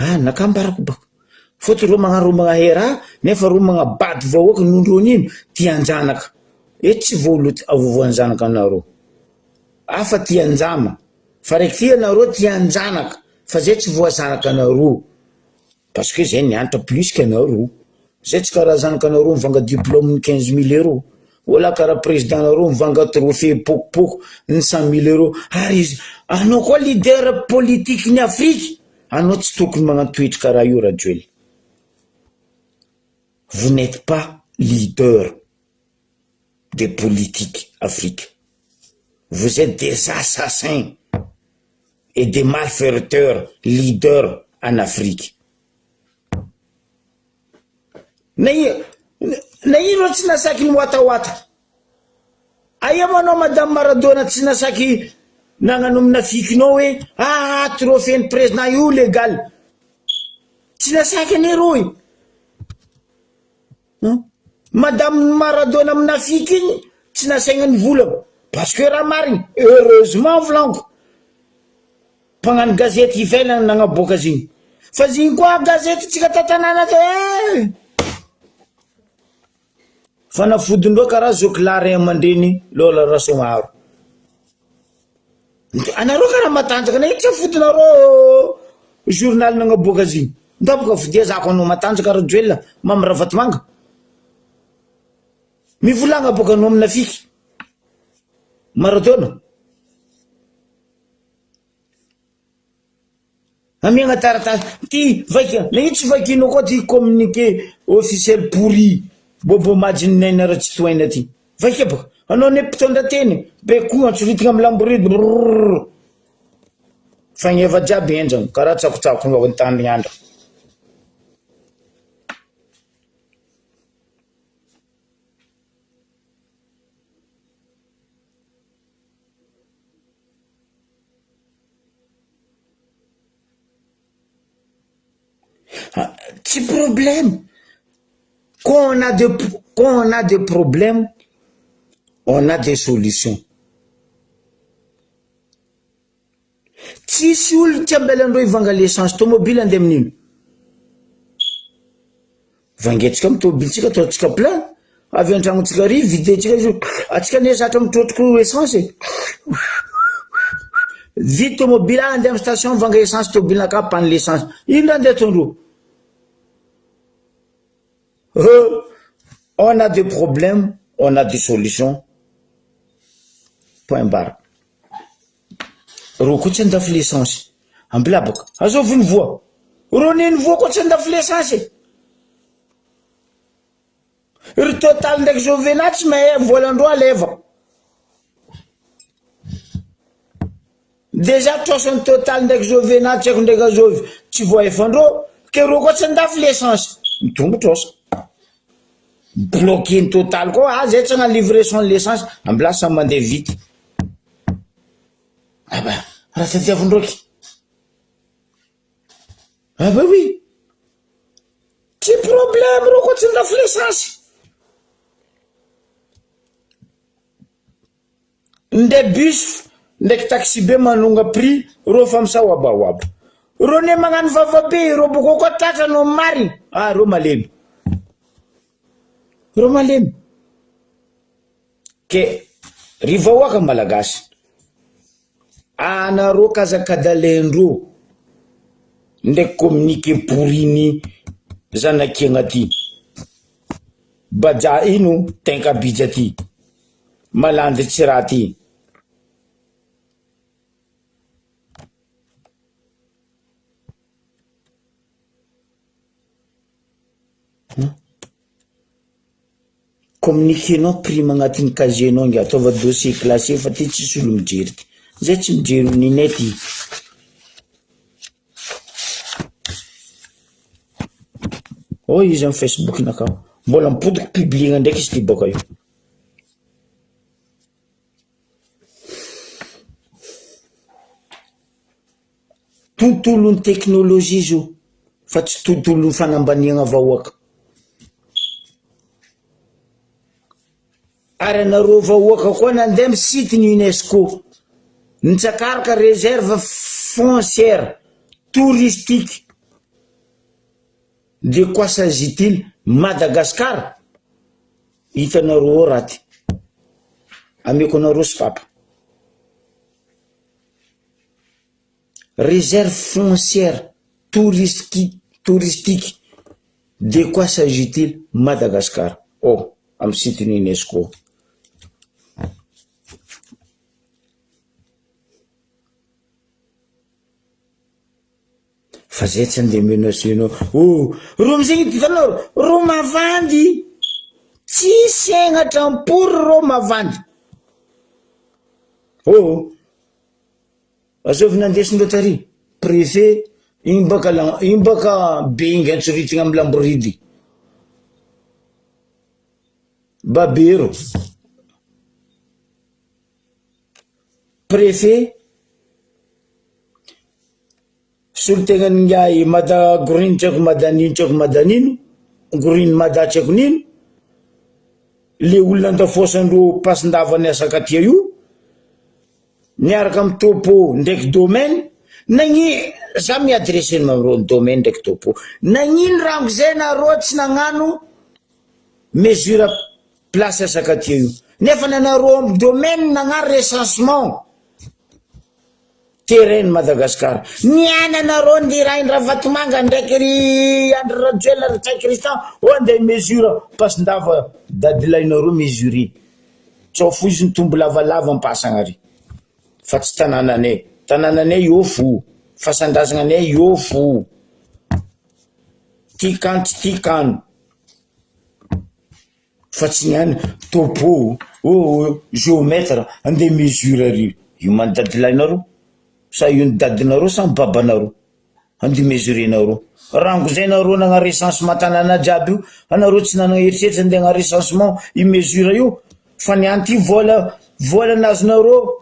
A: Ah naka ambarako baka, fôtony reo magnano reo magnahe raha nefa reo magnabado vahoaka noho ndreo nino tian-janaka, eto tsy voaloto voanjanaka anareo, hafa tian-jama fa raiky ty anareo tian-janaka fa zay tsy voazanaka anareo. Parce que zay nianatra plus que anareo, zay tsy karaha zanakanareo mivanga diplôme ny 15 mille euros, wala karaha président nareo mivanga trophée pokopoko ny 100 mille euros, ary izy anao koa leader politique ny Afrique, anao tsy tokony magnano toetry karaha io Rajoelina, vous n'êtes pas leader de politique Afrique, vous êtes des assassins et des malfaiteurs leader en Afrique. Na i na ino tsy nasaky ny watawata. Aia moa anao madame Maradona tsy nasaky nagnano minafikinao hoe ah trophée ny président io légal. Tsy nasaky anie rô e. Madame Maradona minafiky igny tsy nasaigna nivolagna parce que raha marigny heureusement volaniko mpagnano gazety ivelany nagnaboaka azy igny fa izy igny koa gazety tsika ta-tanàna teo eh! Fanafodindreo karaha zoky lahy ray aman-dreny Lola Rasoamaro. Anareo karaha matanjaka na ino tsy afodinareo journal nagnaboaka azy igny. Ndao boka fodia zako anao matanjaka Rajoelina Mamy Ravatomanga. Mivolagna boka anao minafiky Maradona. Amiagna taratasy ty vaika na io tsy vakinao koa ty communiqué officiel pourri bobo majy ny Naina Ratsitohaina ty vaika baka anao anie mpitondra teny be koa antsoritigna amy lamboride brrrr fagneva jiaby henjagna karaha tsakotsako an-tany andra. Tsy problème, quand on a de quand on a des problèmes on a des solutions, tsisy olo tsy ambelandreo hivanga l'essence tomobile andeha amin'ino? Vangaintsika amy tomobilintsika ataontsika plein, avy antragnontsika ary videntsika izy io, atsika anie zatra mitrotroko essence e! Vide tomobile ah andeha am station mivanga essence tomobilinakà panne l'essence. Ino raha andeha ataondreo? Heuh on a des problèmes on a des solutions point barre. Reo koa tsy andafy l'essence. Ambilabaka. Azovy ny voa. Reo neny voa koa tsy andafy l'essence e. Ry total ndraiky Jovena tsy mahay volan-droa aleva. Déjà trosan'ny total ndraiky Jovena tsy haiko ndraiky azovy tsy voaefan-dreo ke reo koa tsy andafy l'essence. Mitombo trosa. Bloquer ny total koa ah zay tsy hagnano livraison l'essence ambilà samy mandeha vite. Ah bah raha tadiavin-dreo ki. Ah bah oui! Tsy problème reo koa tsy nirafy l'essence. Nde bus ndraiky taxi be manonga prix reo fa misaoabaoaba. Reo ne magnano vava be reo boko koa tratra no marigny ah reo malemy. Reo malemy. Ke ry vahoaka malagasy, anareo kazakadalendreo ndraiky communiqué pourri ny zanakiagna ty, baja ino tenkabija ty, malandy tsy raha ty. Communiquer-nao prime agnatin'ny casier-nao ngiahy, ataova dossier classé fa ty tsisy olo mijery ty, zay tsy mijery olo ninay ty. Hoy izy amy Facebook-nakà, mbola mipodiky publier-na ndraiky izy ty bôka io. Tontolon'ny teknolojia izy io fa tsy tontolon'ny fanambaniana vahoaka. Ary anareo vahoaka koa nandeha amy site ny UNESCO nitsakaraka réserve foncière touristique de quoi s'agit-il Madagascar? Hitanareo ao raha ty. Ameko anareo sopapa. Réserve foncière touristique touristique de quoi s'agit-il Madagascar oh amin'ny site ny UNESCO. Fa zay tsy andeha menacer-nao oh reo amizay hitanao reo mavandy tsisy henatra am-pory reo mavandy oh Azovy nandesindreo tary préfet iny baka la iny baka be inga antsoritigna amy lamboridy babero préfet solontegnan'ingahy mada green tsy haiko mada nino tsy haiko mada nino green mada tsy haiko nino le olona andafoasandreo pasindava niasa katia io Miaraka am topo ndraiky domaine nagni za mi adresse amireo domaine ndraiky topo nagnino rango zay nareo tsy nagnano mesure place asakatia io nefa nanareo am domaine nagnano recensement terrain Madagascar niany anareo nirahin Ravatomanga ndraiky ry Andry Rajoelina ry Ntsay Christian oh andeha mesure pasindava dadilahinareo mesurer Tsao foizy ny tombo lavalava ampasagna ary fa tsy tanànanay, tanànanay eo fo, fasan-drazagnanay eo fo, ty kano tsy ty kano fa tsy ny any topo ô géomètre andeha mesure ary io ma ny dadilahinareo sa io ny dadinareo sa ny babanareo? Andeha mesurer-nareo. Rango zay nareo nagnano recensement tanàna jiaby io, anareo tsy nanana eritreritra andeha hagnano recensement io mesure io fa ny an'ity vola vola nazonareo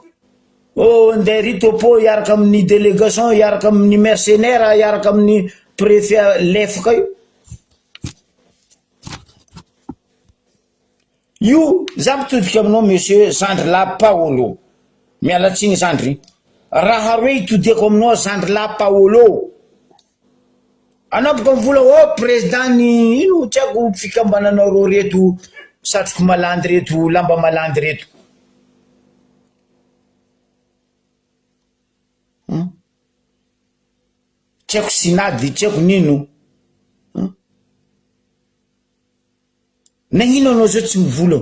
A: oh andeha ry topo hiaraka amin'ny délégation hiaraka amin'ny mercenaire hiaraka amin'ny préfet lefaka io. Io za mitodika aminao monsieur zandry lahy Paolo, miala tsiny zandry, raha roe itodiako aminao zandry lahy Paolo, anao boka mivola oh président ny ino tsy haiko fikambananareo reto satroko malandy reto lamba malandy reto. Tsy haiko synady, tsy haiko nino. Nagnino anao zao tsy mivola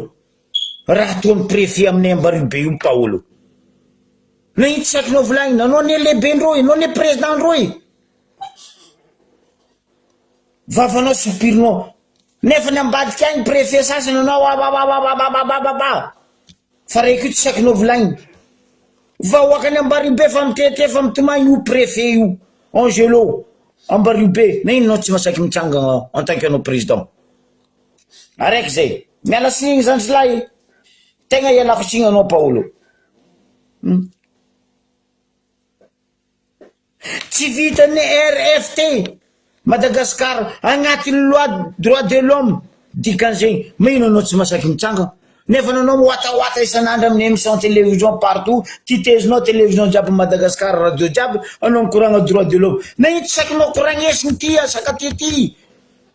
A: raha ataon'ny préfet aminay Ambaribe io Paolo? Nagnino tsy sakinao volagnina? Anao anie lehibendreo e, anao anie président ndreo e. Vavanao sopirinao. Nefa ny ambadika agny préfet sasany anao abababababababa. Fa raiky io tsy sakinao volagnina. Vahoakan'i Ambaribe fa mitete fa mitomagny io préfet io. Angelo Ambaribe. Nagnino anao tsy masaky mitsangana en tant que anao président? Araiky zay. Miala tsiny zandry lahy. Tegna ialako tsiny anao Paolo. Hmm. Tsy vitan'ny RFT Madagascar agnatin'ny loi droit de l'homme dikan'izegny magnino anao tsy masaky mitsangana nefa anao miwatawata isan'andro amin'ny émission télévision partout titezinao télévision jiaby Madagascar radio jiaby anao mikoragna droit de l'homme nagnino tsy sakinao koragnesiny ty asaka ty ty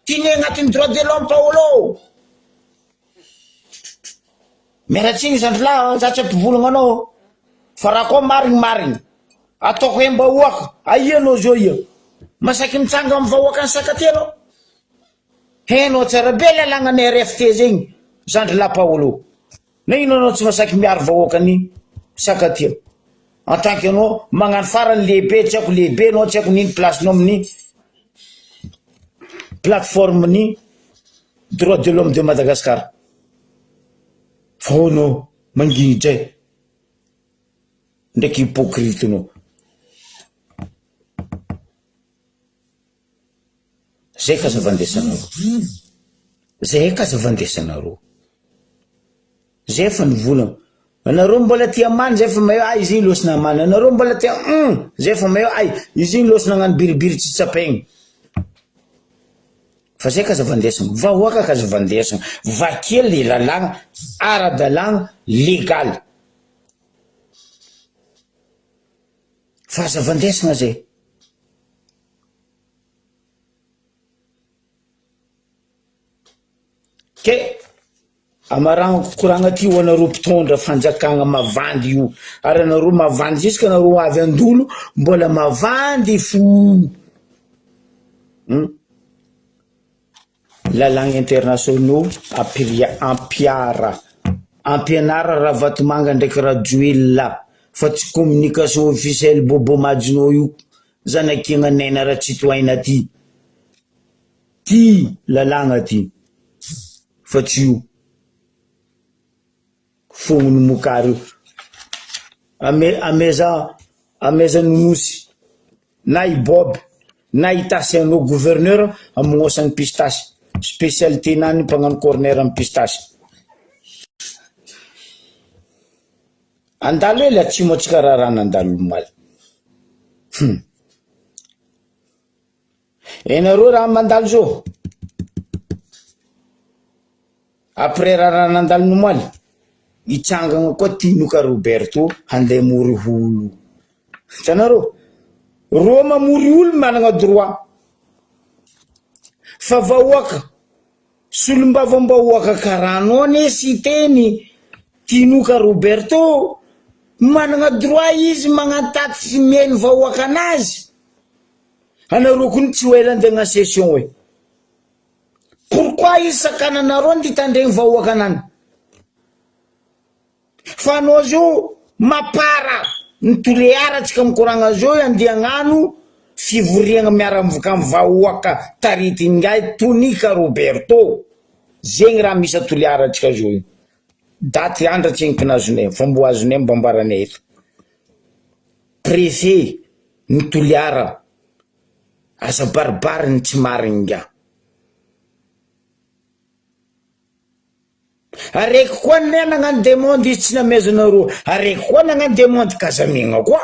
A: ty ne agnatin'ny droit de l'homme Paolo Miala tsiny zandry lahy a, za tsy ampivolagna anao fa raha koa marigny marigny ataoko haim-bahoaka, aia anao zao ia? Masaky mitsanga amin'ny vahoakan'i Sakaty anao? Hainao tsara be lalàgnan'ny RFT zegny zandry lahy Paolo, nagnino anao tsy masaky miaro vahoakan'i Sakaty en tant que anao magnano farany lehibe tsy haiko lehibe anao tsy haiko n'ino place-nao amin'ny plateforme-n'ny droit de l'homme de Madagascar. Fa hono manginy dray ndraiky hypocrite nao. Zay ka zava-ndesanareo. Zay ka zava-ndesanareo. Zay efa nivolagna. Anareo mbola tia amany zay fa mahay ay izy igny lôsy namany. Anareo mbola tia hum zay fa mahay ay izy igny lôsy nagnano biribiry tsy tsapaigny. Fa zay ka zava-ndesina, vahoaka ka zava-ndesina, vakia le lalàgna ara-dalàgna legaly. Fa zava-ndesina zay. Ke amaragnako koragna ty ho anareo mpitondra fanjakagna mavandy io, ary anareo mavandy jusque anareo avy andolo mbola mavandy fo. Hum. Lalàgna internationaux ampiria- ampiara ampianara Ravatomanga ndraiky Rajoelina fa tsy communication officielle Bobo Majno io zanakiagna Naina Ratsitohaina ty. Ty lalàgna ty fa tsy io fognony mokary io. Ame- ameza ameza nonosy na i Bob na i Tasy anao gouverneur amonosany pistasy, spécialité nany mpagnano corner am pistasy. Andalo hely atsimo antsika raharaha nandalo omaly. Hum. Enareo raha mandalo zao après raharaha nandalo omaly, hitsangana koa Tinoka Roberto handeha hamory olo. Hitanareo? Reo mamory olo managna droit fa vahoaka solombavambahoaka karaha anao anie Siteny Tinoka Roberto managna droit izy magnantatitry mihaino vahoaka anazy. Anareo kony tsy ho ela andeha hagnano session e. Pourquoi izy sakananareo ny hitandregny vahoaka anany? Fa anao zio mapara ny Toliara tsika mikoragna zio andeha hagnano fivoriagna miaraka am vahoaka taritin'ingahy Tonika Roberto. Zegny raha misy a Toliara tsika zio io. Daty andra tsy azonay fa mbo azonay mbo ambaranay eto. Préfet ny Toliara aza baribary ny tsy marigny ingahy. Araiky koa anie nagnano demande izy tsy namezanareo, araiky koa nagnano demande k'aza amiagna koa.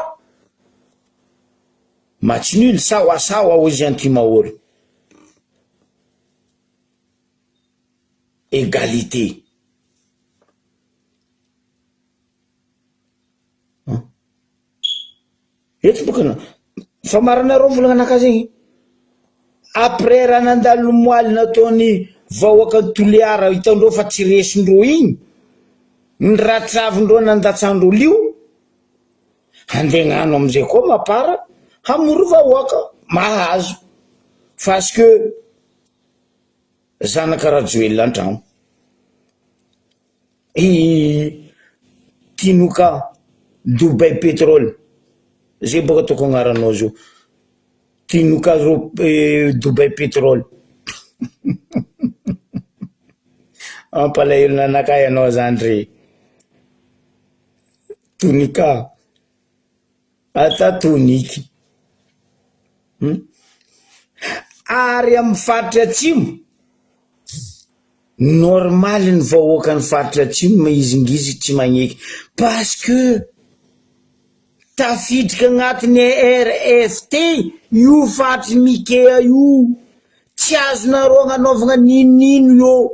A: Match nul sawa sawa hoy izy anti-mahory. Égalité. Eto boka na fa marinareo volagna anakahy zegny après raha nandalo moaly nataony vahoaka Toliara hitandreo fa tsy resindreo igny ny ratsavindreo nandatsandreo lio handeha hagnano amizay koa mapara hamory vahoaka. Mahazo parce que zanaka Rajoelina an-tragno. I Tinoka Dubai Petrol, zay bôka ataoko agnaranao zao, Tinoka Dubai Petrol. Mampalahelo nanakahy anao zany re. Tonika. Ata toniky. Hum. Ary amin'ny faritra atsimo, normaly ny vahoakan'ny faritra atsimo mihizingizy tsy magneky parce que tafiditra agnatin'ny RFT io faritry Mikea io, tsy azonareo agnanaovagna n'inon'ino eo.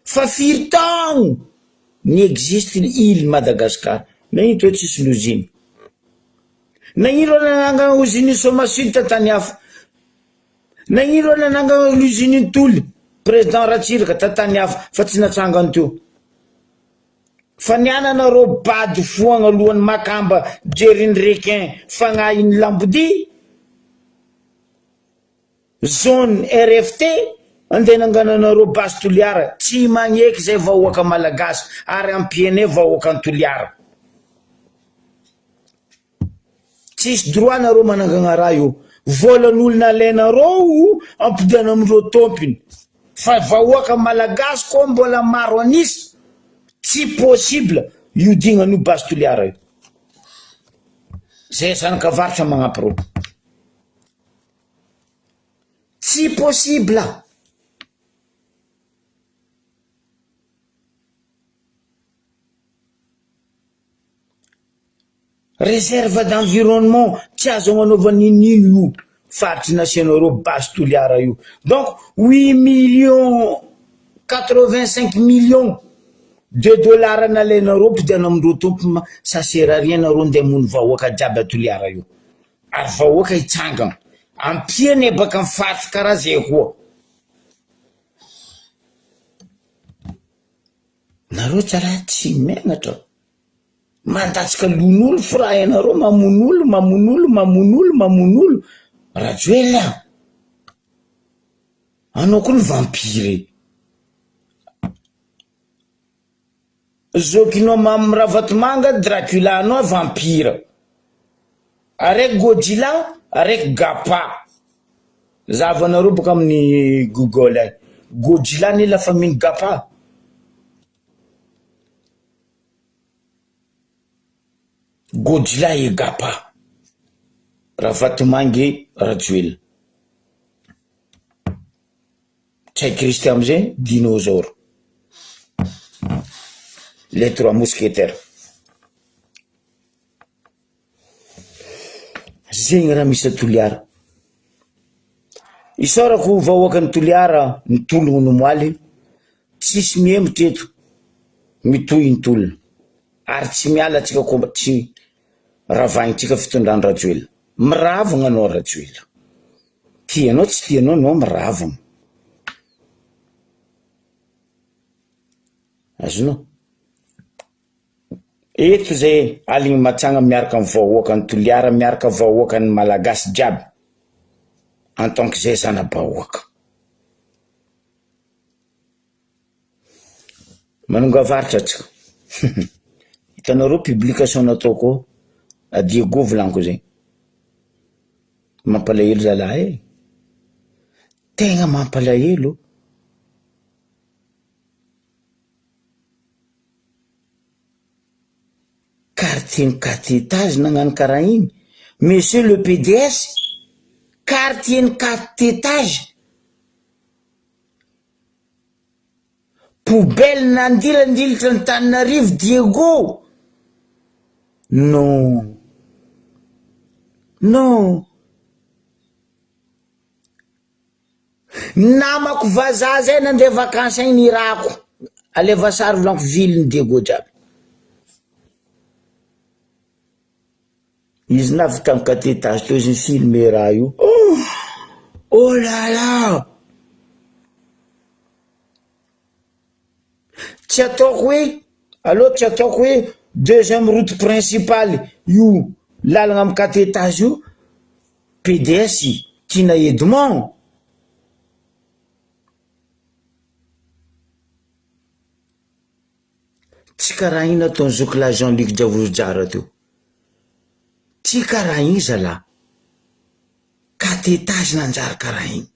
A: Fa firy taogno ny existe ny île Madagascar? Nagnino tô tsisy l'usine? Nagnino reo nanangana usine Soma Sud tantany hafa? Nagnino reo nanangana l'usine Toly président Ratsiraka tantany hafa fa tsy natsangany teo? Fa ny ananareo bado foagna alohan'ny makamba jerin'ny requin fagnahin'ny lambodia? Zone RFT andeha nangananareo base Toliara tsy magneky zay vahoaka Malagasy ary ampianay vahoaka any Toliara tsisy droit nareo manangagna raha io volan'olona alainareo ampodiana amindreo tompiny fa vahoaka Malagasy koa mbola maro an'isa tsy possible hiodignan'io base Toliara io zay zanak'avaratra magnampy reo. Tsy possible! Réserve d'environnement tsy azo agnanaovana n'inon'ino io faritry nasianareo base Toliara io. Donc huit millions quatre vingt cinq millions de dollars nalainareo ampidiana amindreo tompony ça sert à rien nareo ndeha hamono vahoaka jiaby à Toliara io. Ary vahoaka hitsangana. Ampiany ebaka ny faty karaha zay koa. Nareo tsara tsy menatra. Mandatsaka lon'olo fo raha ianareo mamono olo, mamono olo, mamono olo, mamono olo. Rajoelina a! Anao koa ny vampire. Zokinao Mamy Ravatomanga Dracula anao vampire araiky Godzilla araiky Gappa zahavanareo boka amin'ny google agny Godzilla anie la famille ny Gappa. Godzilla et Gappa Ravatomanga Rajoelina. Ntsay Christian amizay dinosaure. Les trois mousquetaires. Zegny raha misy a Toliara. Isaorako vahoakan'i Toliara nitologno ny omaly, tsisy mihemotra eto, mitohy ny tolona ary tsy miala antsika koa tsy ravahintsika fitondran Rajoelina. Miravogna anao Rajoelina. Tianao tsy tianao anao miravona. Azonao? Eto zay aligny matsagna miaraka am vahoakan'i Toliara miaraka vahoakan'ny Malagasy jiaby en tant que zay zana-bahoaka. Manonga avaratra tsika. Hitanareo publication nataoko ao, à Diego volaniko zegny. Mampalahelo zalahy e! Tegna mampalahelo. Quartier ny quatre étages nagnano karaha igny, monsieur le PDS, quartier ny quatre étages. Poubelle nandilandilitra Antananarivo Diego! Non! Non! Namako vazaha zay nandeha vakansy agny nirako, alefa sary volaniko ville ny Diego jiaby. Izy navy tam quatre étage teo izy ni-filmer raha io, oh! Oh là là! Tsy ataoko hoe, aleo tsy ataoko hoe deuxième route principale io lalana am quatre étage io. PDS Tiana Edmond. Tsy karaha igny nataon'i zokilahy Jean Luc Djavojozara teo. Tsy karaha igny zalah. Quatre étages nanjary karaha igny.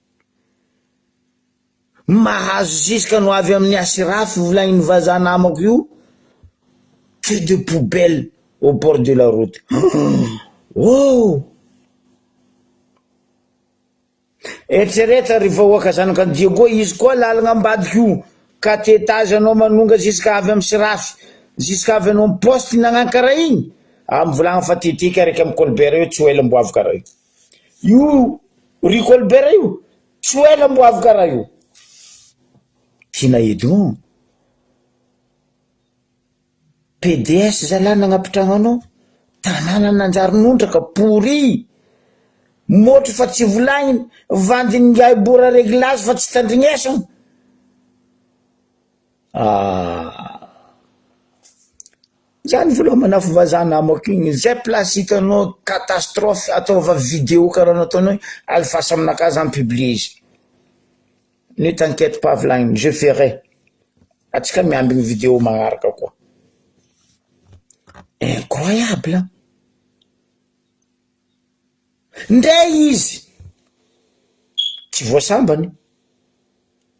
A: Mahazo ziska no avy amin'ny asirafy volagniny vazaha namako io que de poubelle au bord de la route. Oh! Eritrereto ry vahoaka zanaka Diego izy koa lalagna ambadika io quatre étage anao manonga ziska avy amin'ny sirafy ziska avy anao amin'ny poste nagnano karaha igny ah mivolagna fa tetika araiky amin'ny Colbert io tsy ho ela mbo avy karaha io io ry Colbert io Tsy ho ela mbo avy karaha io. Tiana Edmond. PDS zalahy nagnapitragno anao. Tanàna nanjary nondraka, pourri. Môtro fa tsy volagniny, vandin'ingahy bora reglage fa tsy tandrignesagna. Ah. Zany vola manafo vazaha namako igny, zay place hitanao catastrophe ataova video karaha nataonao igny, alefaso aminakahy za mi-publier izy, ne t'inquiète pas volagniny je ferai, atsika miambigny video magnaraka koa, incroyable an! Ndray izy tsy voasambany.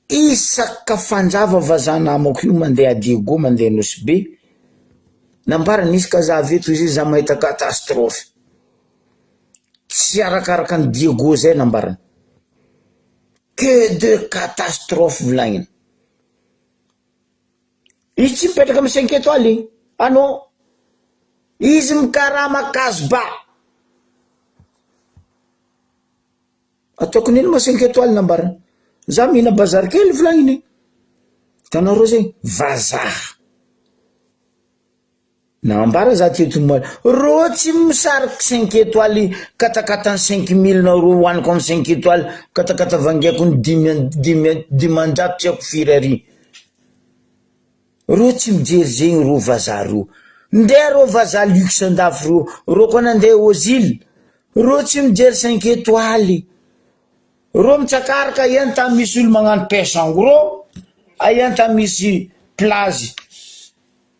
A: Isaka fanjava vazaha namako io mandeha Diego mandeha Nosy Be, nambarany izy ka za avy eto izy za mahita catastrophe, tsy arakaraka an'i Diego zay nambarany, que de catastrophe volagniny, izy tsy mipetraka amy cinq étoiles igny, ah non, izy mikarama Casbah. Ataoko n'ino ma cinq étoiles nambarany. Za mihina bazary kely volagniny. Hitanareo zegny? Vazaha. Nambara za teto omaly, rô tsy misariky cinq étoiles katakata ny cinq mille nareo hoaniko amy cinq étoiles katakata vangaiko ny dimy dimy dimanjato tsy haiko firy ary. Reo tsy mijery zegny reo vazaha reo, ndeha reo vazaha luxe andafy reo, reo koa nandeha aux îles, reo tsy mijery cinq étoiles, reo mitsakaraka aia ny tany misy olo magnano pêche en gros, aia ny tany misy plage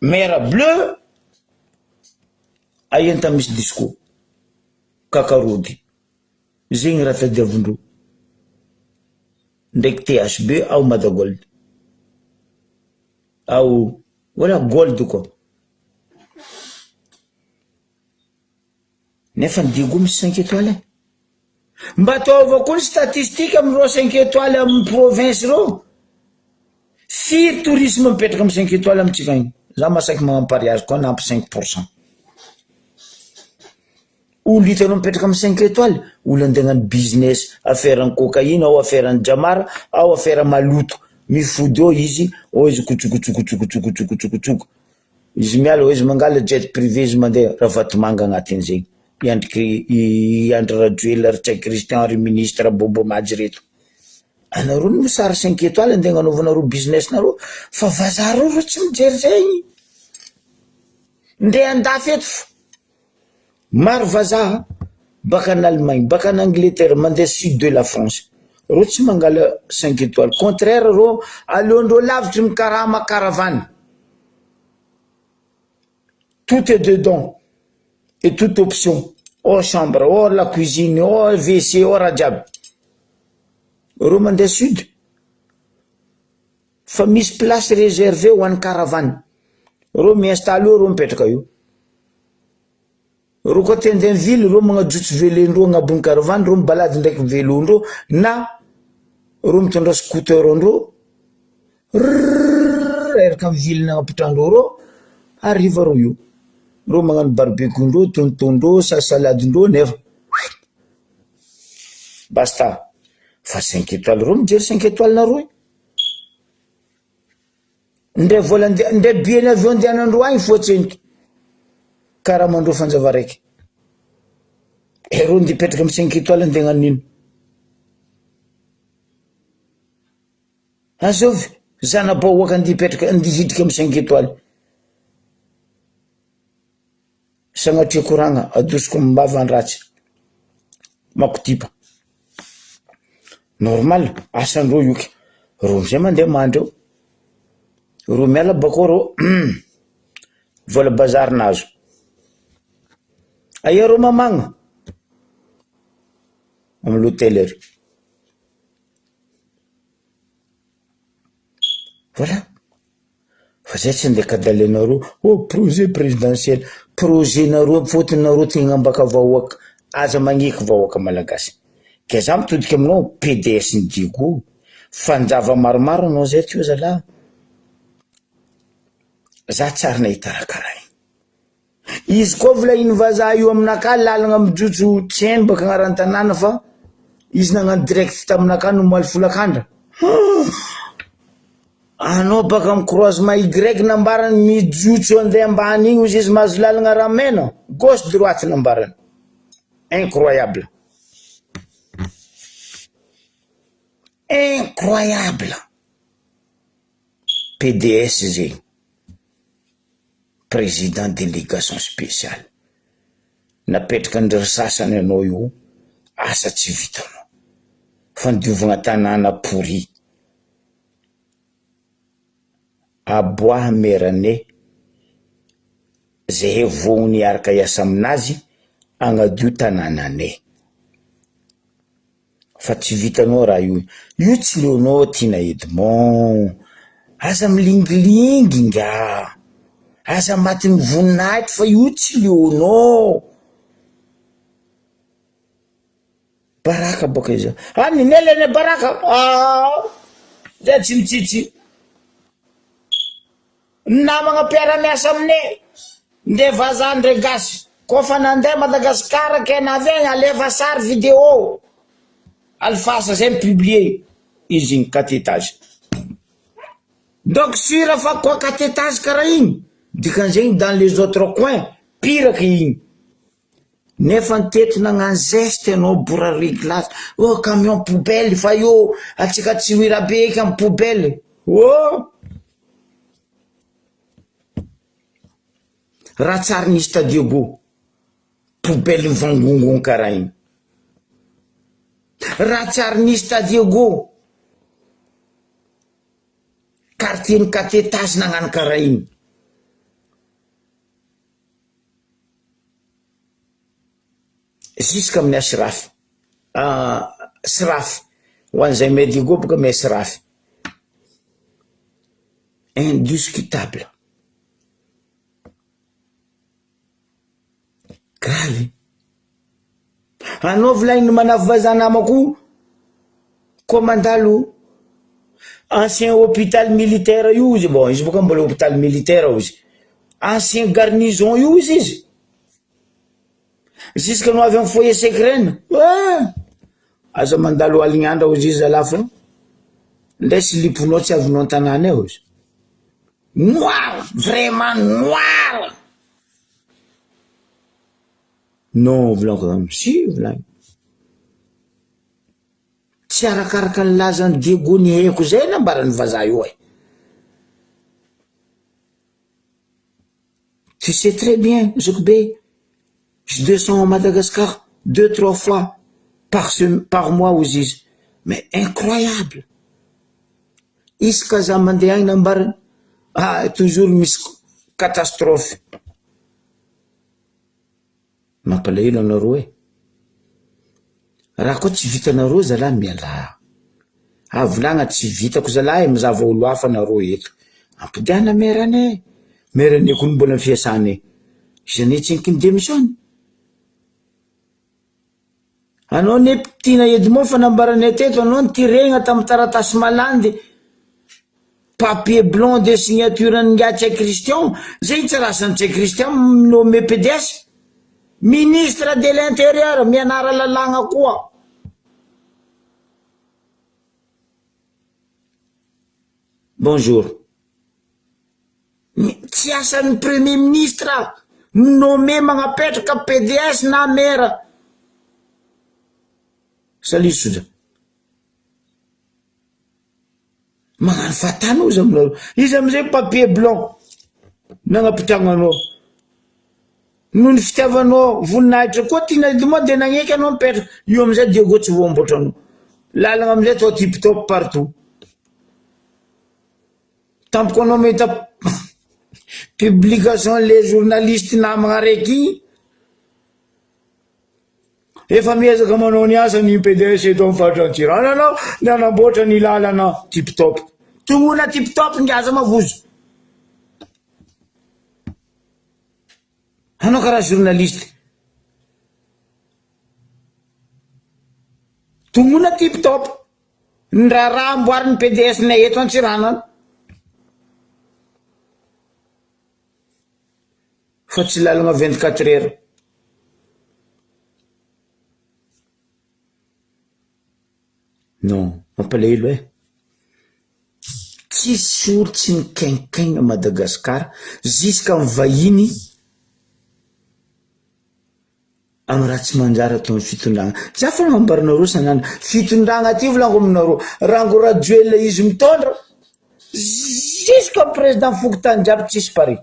A: mer bleu, aia ny tany misy disco, kakarody, zegny raha tadiavindreo, ndraiky THB ao Madagold. Ao voilà gold koa. Nefa ny Diego misy cinq étoiles e. Mba ataova koa ny statistique amin'ireo cinq étoiles amin'ny province ireo. Firy tourisme mipetraka amin'ny cinq étoiles amintsika agny? Za mahasaky magnano pariage koa na ampy cinq pourcent. Olo hitanao mipetraka amin'ny cinq étoiles, olo andeha hagnano business, affaire ny cocaïne ao affaire ny jamara ao affaire maloto, mifody eo izy, ao izy kotsokotsokotsokotsokotsokotsokotsoko, izy miala ao izy mangala jet privé izy mandeha, Ravatomanga agnatin'izegny, i Andry i Andry Rajoelina ry Ntsay Christian ry ministre Bobo Majy reto, anareo no sary cinq étoiles andeha agnanaovanareo business nareo fa vazaha reo reo tsy mijery zegny, ndre andafy eto fa. Maro vazaha baka any Allemagne, baka any Angleterre mandeha sud de la France, reo tsy mangala cinq étoiles, contraire reo aleondreo lavitry mikarama caravane, tout est dedans et toute option, ao chambre, ao la cuisine, ao WC, ao raha jiaby, reo mandeha sud fa misy place reservée ho an'ny caravane, reo mi-installe eo reo mipetraka eo. Reo koa te handeha mivily reo magnajotso velon-dreo agnabon'ny caravane reo mibalady ndraiky velon-dreo na reo mitondra scooter ndreo rrrr reraka mivily nagnampitran-dreo reo hariva reo io, reo magnano barbecue ndreo tonotondreo salsaladindreo nefa basta fa cinq étoiles reo mijery cinq étoiles nareo io. Ndray vola andeha ndray billet avion andehanandreo agny fo atseniky karamandreo fanjava raiky ereo ndeha hipetraka amy cinq étoiles andeha hagnano ino azovy zana-bahoaka andeha hipetraka andeha hidriky amy cinq étoiles Sagnatria koragna, adosiko am-bava ny ratsy. Makotipa. Normal, asandreo io ke, reo amizay mandeha mandry eo, reo miala bakeo reo hum, vola bazary nahazo. Aia reo mamagna? Amy l'hôtel ery. Voilà, fa zay tsy andeha kadalenareo, oh projet présidentiel, projet nareo fôtony nareo te hagnambaka vahoaka, aza magneky vahoaka malagasy, ke za mitodika aminao PDS ny Diego, fanjava maromaro anao zay teo zalah, za tsary nahita raha karaha igny. Izy koa volahin'ny vazaha io aminakahy lalagna mijotso tsy hainy baka agnaran'ny tanàna fa izy nagnano direct taminakahy ny omaly folakandra. Anao baka amin'ny croisement Y nambarany mijotso andeha ambany igny ozy izy mahazo lalagna ramena gauche droite nambarany. Incroyable. Incroyable. PDS zegny. Président délégation spéciale. Napetraka ndry sasany anao io asa tsy vitanao. Fandiovagna tanàna pourri. Aboaha merane zehe vognony hiaraka hiasa aminazy agnadio tanànanay. Fa tsy vitanao raha io, io tsy leonao Tiana Edmond, aza milingilingy ingahy, aza matin'ny voninahitra fa io tsy leonao. Baraka bôka izy, ah ninay le baraka, ah zay tsy mitsitsy. Ny namagna mpiara-miasa aminay, ndre vazaha ndre gasy, kôfa nandeha Madagascar ke navy agny alefa sary vidéo, alefasa zay mi-publier izy igny quatre étages. Donc sur fa koa quatre étages karaha igny, dikan'izegny dans les autres coins pire que igny. Nefa ny teto nagnano zeste anao bora reglage, oh camion poubelle fa io atsika tsy ho irabe eky amy poubelle, oh! Raha tsary nisy ta Diego, poubelle mivangongo karaha igny. Raha tsary nisy ta Diego, quartier ny quatre étages nagnano karaha igny. Jusque amin'ny asirafy, sirafy, ho an'izay mahay Diego boka mahay sirafy. Indiscutable. Grave. Anao volagniny manafy vazaha namako koa mandalo ancien hôpital militaire io izy, bon izy boka mbola hôpital militaire ozy, ancien garnison io izy izy, jusque no avy amy foyer secret-ny, ah! Aza mandalo aligny andra ozy izy zalahy fa ndray siliponao tsy avinao an-tanàna eo izy. Noir, vraiment noir! Non volaniko zany, si volagny. Tsy arakaraka ny lazan'i Diego ny haiko zay nambaran'ny vazaha io e. Tu sais très bien zokibe, je descends à Madagascar deux trois fois par sem- par mois hozy izy, mais incroyable! Isaka za mandeha agny nambarany, ah toujours misy catastrophe. Mampalahelo anareo e! Raha koa tsy vitanareo zalahy mialà. Avolagna tsy vitako zalahy e, mizava olo hafa nareo eto. Ampodiana maire anay, maire anay koa mbola fiasanay, izy anie tsy ni-démissionne. Anao anie Tiana Edmond fa nambaranay teto anao nitiregna tamin'ny taratasy malandy papier blanc de signature an'ingahy Ntsay Christian, zay tsy raha asan'i Ntsay Christian nommé PDS, ministre de l'intérieur mianara lalàgna koa. Bonjour. Tsy asan'ny premier ministre mi-nommer magnapetraka PDS na maire. Salut Soja. Magnano fahatany ozy aminareo. Izy amizay papier blanc nagnapitragnanao. Noho ny fitiavanao voninahitra koa tiana moa dia nagneky anao mipetraka. Io amizay Diego tsy voamboatra anao. Lalagna amizay atao tip top partout. Tampoka anao mahita publication le journaliste namagna araiky igny. Efa miezaka manao ny asany ny PDS eto amin'ny faritra Antsiranana nanamboatra ny lalana tip top. Tonona tip top ngiaza mavozo. Anao karaha journaliste. Tonona tip top. Ny raharaha amboarin'ny PDS nay eto Antsiranana. Fa tsy lalagna 24 heures. Non, mampalahelo eh. Tsisy olo tsy mikainkaigna Madagascar jusqu'à vahiny amy raha tsy manjary ataon'ny fitondragna. Za fô agnambaranareo sanandro, fitondragna ty volaniko aminareo, rango Rajoelina izy mitondra jusqu'à président fokontany jiaby tsisy pare.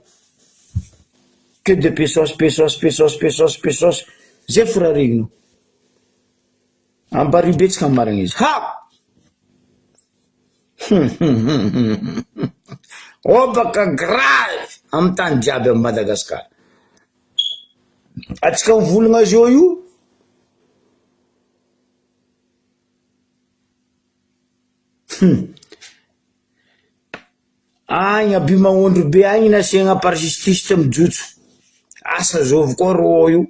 A: Que de pesos pesos pesos pesos pesos, zay fo raha regninao. Ampario betsaka ny marigny izy. Ha! Obaka grave amy tany jiaby amy Madagascar. Atsika mivolagna zao io. Hum. Agny Ampimagnondro be agny nasiagna par justice mijotso. Asa zôvy koa rô io.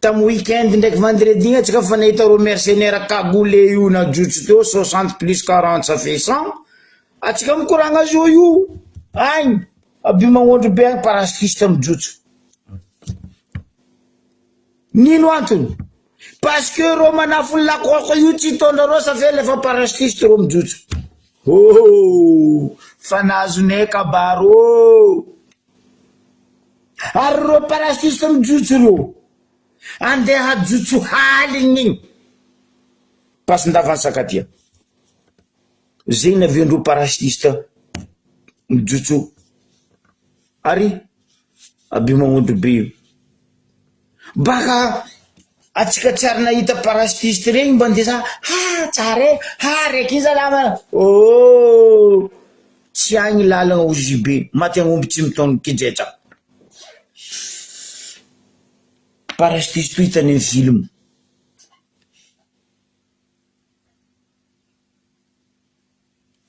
A: Tamy week-end ndraiky vendredi igny antsika fa nahita rô mercenaire cagoulé io najotso teo soixante plus quarante ça fait cent. Antsika mikoragna zao io. Agny Ampimagnondro be agny parachutiste mijotso. Nino antony? Parce que rô manafo ny lakôko io tsy hitondra rô ça fait alefa parachutiste rô mijotso. Oh! Fa nahazonay kabary ô! Ary rô parachutiste mijotso rô, andeha hajotso haligny igny. Pasindavan'ny Sakatia. Zegny naviandreo parachutiste mijotso ary Abimagnondro be io. Baka atsika tsy ary nahita parachutiste regny mba ndeha za ha tsara e, ha raiky iny zalahy ma oh! Tsy agny lalagna ho JB, maty agnomby tsy mitaona kijeja. Parachutiste io hitany amy film.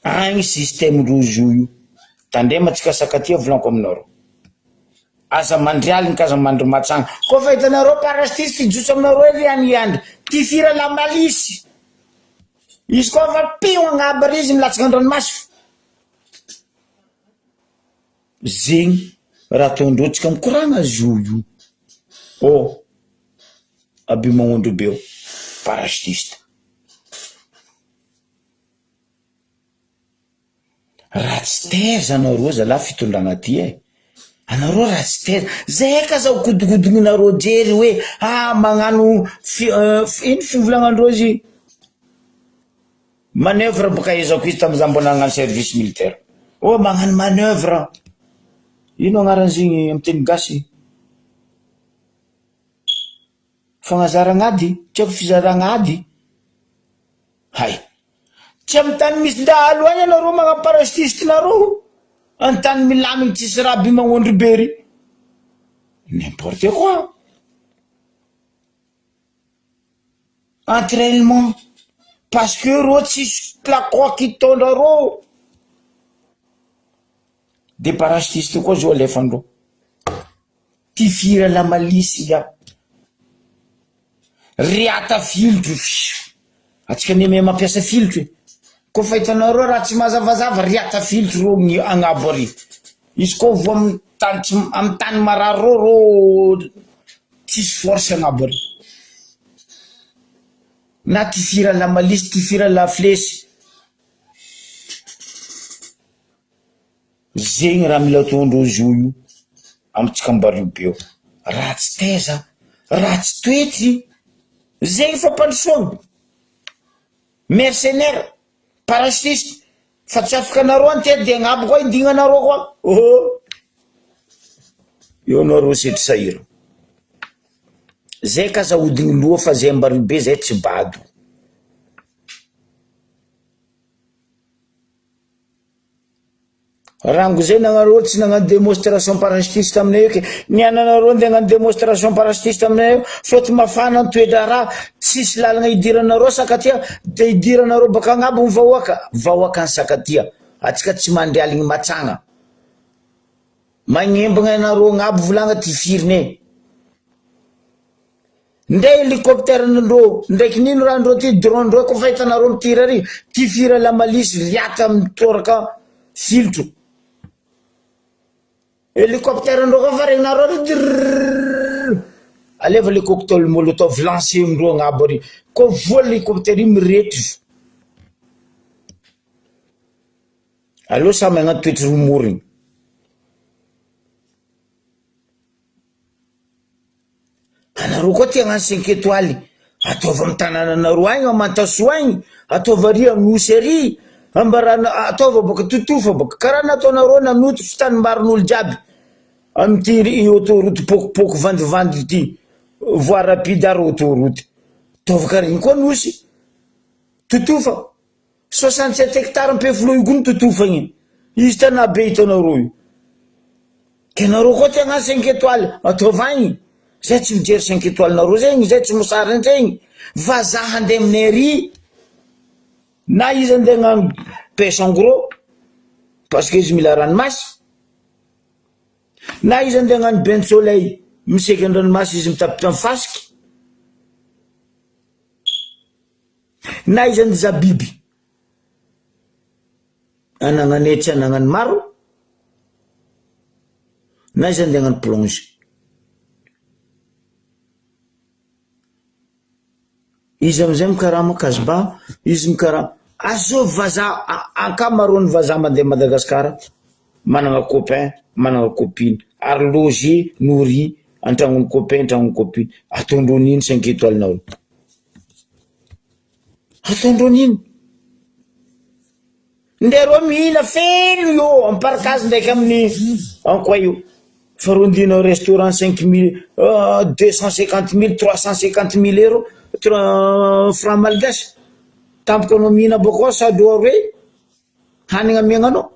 A: Agny système rojo io. Tandrema tsika sakatia volaniko aminareo. Aza mandry aligny ka aza mandry matsagna. Koa fa hitanareo parachutiste hijotso aminareo ery any hiandry. Tifira la malice. Izy koa fa pio agnabo ary izy milatsaka andranomasy. Zegny raha ataondreo tsika mikoragna zo io. Oh aby magnondro be eo parachutiste. Ratsy taiza anareo zalahy fitondrana ty e! Anareo ratsy taiza, zay ka aza godogodignareo jery hoe ah magnano fi- ino fivolagnandreo izy manoeuvre boka ahaizako izy tamy za mbola nagnano service militaire, oh magnano manoeuvre, ino agnaran'izy amy teny gasy? Fagnazaragna ady? Tsy haiko fizaragna ady? Hay! Tsy amy tany misy dahalo agny anareo magnano parachutiste nareo, any tany milamigny tsisy raha be magnondry be ry. N'importe quoi! Entrainement parce que reo tsisy lakroa kitondra reo. De parachutiste koa zao alefandreo. Tifira la malice nga. Riata filtro fioo. Atsika anie mahay mampiasa filtro e. Koa fa hitanareo raha tsy mazavazava riata filtro reo ny agnabo ary. Izy koa voa amy tany tsy amy tany marary reo reo tsisy force agnabo ary. Na tifira la malice tifira la flesy. Zegny raha mila ataondreo zo io amitsika ambario be eo. Ratsy taiza, ratsy toetry, zegny fampandrosoana. Mercenaire, parachutiste, fa tsy afaka anareo anty de agnabo koa idignanareo koa oh. Eo anareo setry sahirana. Zay ka aza ahodiny loha fa zay ambario be zay tsy bado. Rango zay nagnareo tsy nagnano démonstration parachutiste aminay io ke ny ananareo ndeha hagnano démonstration parachutiste aminay io fôtony mafana ny toe-draharaha tsisy lalagna hidiranareo Sakatia de hidiranareo baka agnabo ny vahoaka vahoaka any Sakatia atsika tsy mandry aligny matsagna magnembagna anareo agnabo volagna tifirina e. Ndray helicoptère ndreo ndraiky nino raha ndreo ty drone ndreo kofa hitanareo mitira ary tifira la malice riaka mitoraka filtro helicoptère ndreo kofa regnareo ary drrrrrr aleva le cocktail molotov lancer ndreo agnabo ary ko voa l'helicoptère io mireto izy aleo samy hagnano toetry romorigny. Anareo koa te hagnano cinq étoiles, ataovy amy tanànanareo agny, à Mantasoa agny, ataovy ary Anosy ary, ambarana ataovy bôka totofa bôka, karaha nataonareo nanototry tanimbarin'olo jiaby amity autoroute pokopoko vandivandy ty, voie rapide ary autoroute, ataovy karaha igny koa Anosy, totofa. 67 hectares Ampefiloha io koa no totofagny e! Izy tanà be hitanareo io. Ke nareo koa te hagnano cinq étoiles, ataovy agny. Zay tsy mijery cinq étoiles nareo zegny, zay tsy mosary anzegny. Vazaha handeha aminay ary, na izy andeha hagnano pêche en gros, parce que izy mila ranomasy, na izy andeha hagnano bain de soleil, miseky an-dranomasy izy mitapitra amy fasiky. Na aiza ny zabiby anagnanay tsy anagnany maro, na aiza andeha hagnano plonge. Izy amizay mikarama kasba, izy mikarama, azovy vazaha, ankamaroan'ny vazaha mandeha Madagasikara managna copain, managna copine, ary logé, nourri antragnon'ny copain, antragnon'ny copine, ataondreo n'ino cinq étoiles nareo. Ataondreo n'ino? Ndeha reo mihina feno io am parkage ndraiky amin'ny ankoay io. Fa reo ndinao restaurant cinq mille 250 mille 350 mille euro franc malgache. Tampoka anao mihina bakao sady roa aroe hanigna amiagna anao.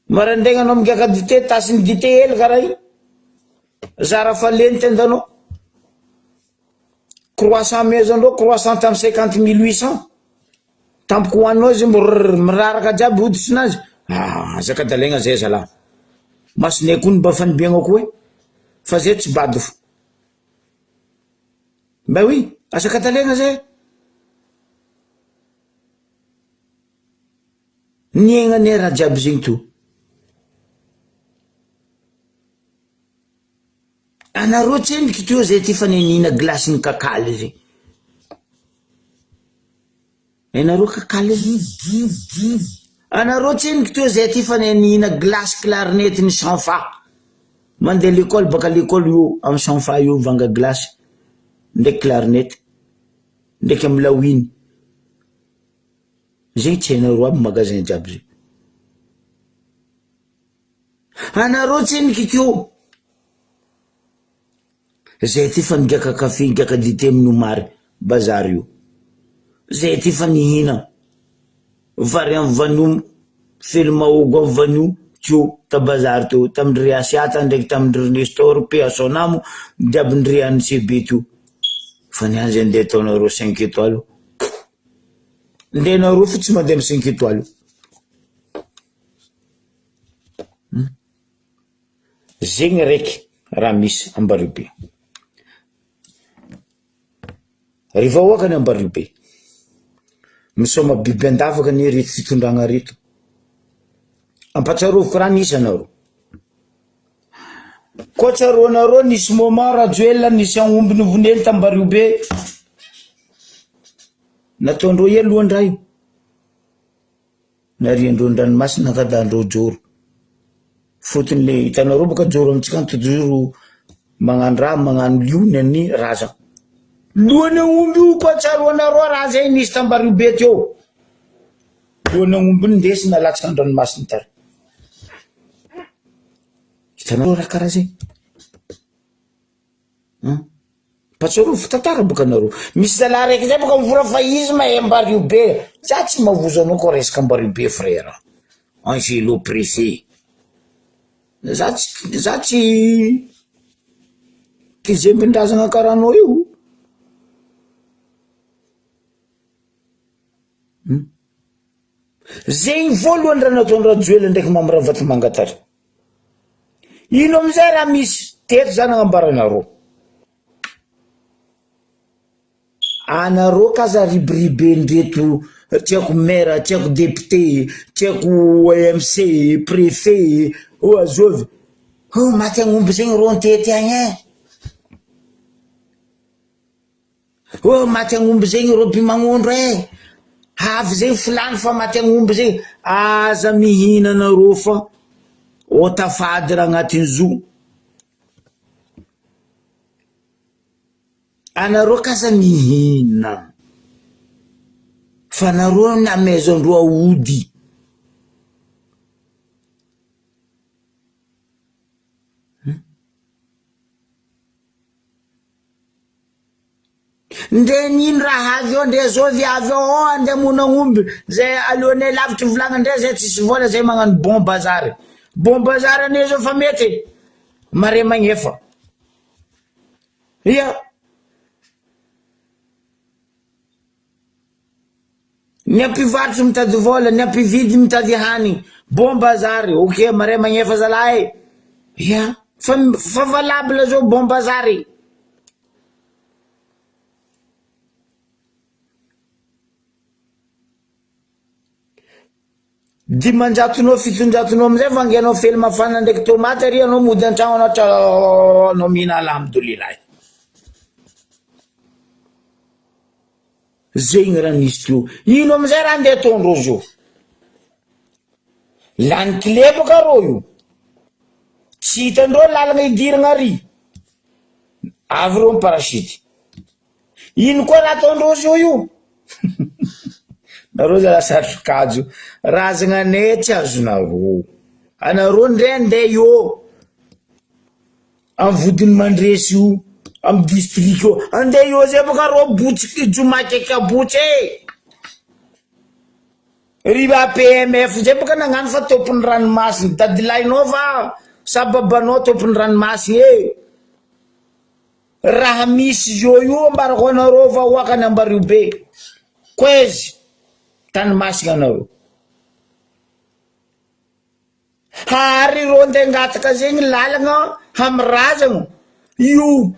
A: Maraindraigna anao migaka dite, tasin'ny dite hely karaha io. Zara fa leny tendanao. Croissant amezandreo, croissant tamin'ny cinquante mille huit cent. Tampoka hohaninao izy brrr miraraka jiaby hoditrin'azy. Ah, aza kadalaigna zay zalahy. Masonay koa ny mba fanibiagna koa e. Fa zay tsy bado fo. Ben oui, aza kadalaigna zay. Niaigna anie raha jiaby zegny to. Anareo tsendriky teo zay ty fa nihina glace ny kakaly zegny. Hainareo kakaly e? Anareo tsendriky teo zay ty fa nihina glace clarinette ny sanfa. Mandeha l'école baka l'école io amy sanfa io mivanga glace ndraiky clarinette ndraiky amy laoiny. Zegny tsy hainareo aby magasin jiaby zegny. Anareo tsendriky ko zay ty fa nigaka kafe nigaka dite amin'ny omary bazary io. Zay ty fa nihina vary amin'ny vanio fely mahogo amin'ny vanio teo ta bazary teo tamin-dry Asiata ndraiky tamin-dry Nestor paix à son âme jiaby-ndry an'i CB teo. Fa ny any zay ndeha ataonareo cinq étoiles. Ndeha nareo fo tsy mandeha amy cinq étoiles io. Zegny raiky raha misy Ambariobe. Ry vahoaka ny Ambariobe, misaoma biby an-davaka anie reto fitondragna reto. Ampatsaroviko raha nisy anareo. Koa tsaroanareo nisy moment Rajoelina nisy aomby novonely t'Ambariobe. Nataondreo ia aloha ndray io? Nariandreo ny ranomasina nankadandreo joro. Fotony le hitanareo bôka joro amintsika any toujours magnano raha magnano liony ny razana. Lohany aomby io koa tsaroanareo raha zay nisy t'Ambariobe teo. Lohany aomby io nindesina latsaka an-dranomasina tary. Hitanareo raha karaha zegny? An! Mpatsiarovy tantara boka nareo. Misy zalahy raiky zay boka mivola fa izy mahay ambario be. Za tsy mahavozo anao ko resaka ambario be frère. Angelo préfet. Za tsy za tsy kizembin-drazana karaha anao io. Hum. Zegny voalohany raha nataon'i Rajoelina ndraiky Mamy Ravatomanga tary. Ino amizay raha misy teto za nagnambaranareo. Anareo k'aza ribiribendreto tsy haiko maire, tsy haiko député, tsy haiko EMC, préfet, oh azovy, oh maty agnomby zegny rô nitety agny ein. Oh maty agnomby zegny rô mpimagnondro ein, avy zegny filany fa maty agnomby zegny, aza mihinana rô fa ota fady raha agnatin'ny zo. Anareo k'aza mihina fa nareo namezandreo aody. Ndre nino raha avy eo ndre zovy avy eo oh andeha hamono agnomby zay aleonay lavitry vilagny ndre zay tsisy vola zay magnano bon bazary bon bazary anie zao fa mety e mare magnefa ia Ny mpivarotry mitady vola, ny mpividy mitady hanigny, bon bazary, ok mare magnefa zalahy e, ia fa fa valable zao bon bazary. Dimanjatonao fitonjatonao amizay vangainao fely mafana ndraiky tomaty ary anao mody antragno anao tra anao mihina alhamdoulilah. Zegny raha nisy teo. Ino amizay raha andeha ataondreo zio? Lany clé boka reo io. Tsy hitandreo lalagna idiragna ary. Avy reo mi-parachute. Ino koa raha ataondreo zio io? Nareo zalahy sarotro kajo. Razagna anay tsy azonareo. Anareo ndray andeha eo. Am vodiny mandresy io am district io andeha eo zay boka rô botsiky jomakeka botsy e! Ry APMF zay boka nagnano fa tompony ranomasiny dadilahinao va sa babanao tompony ranomasiny e! Raha misy zao io ambarako anareo vahoakany Ambariobe koezy tany masina anareo. Ary rô nde angataka zegny lalagna amy razagna io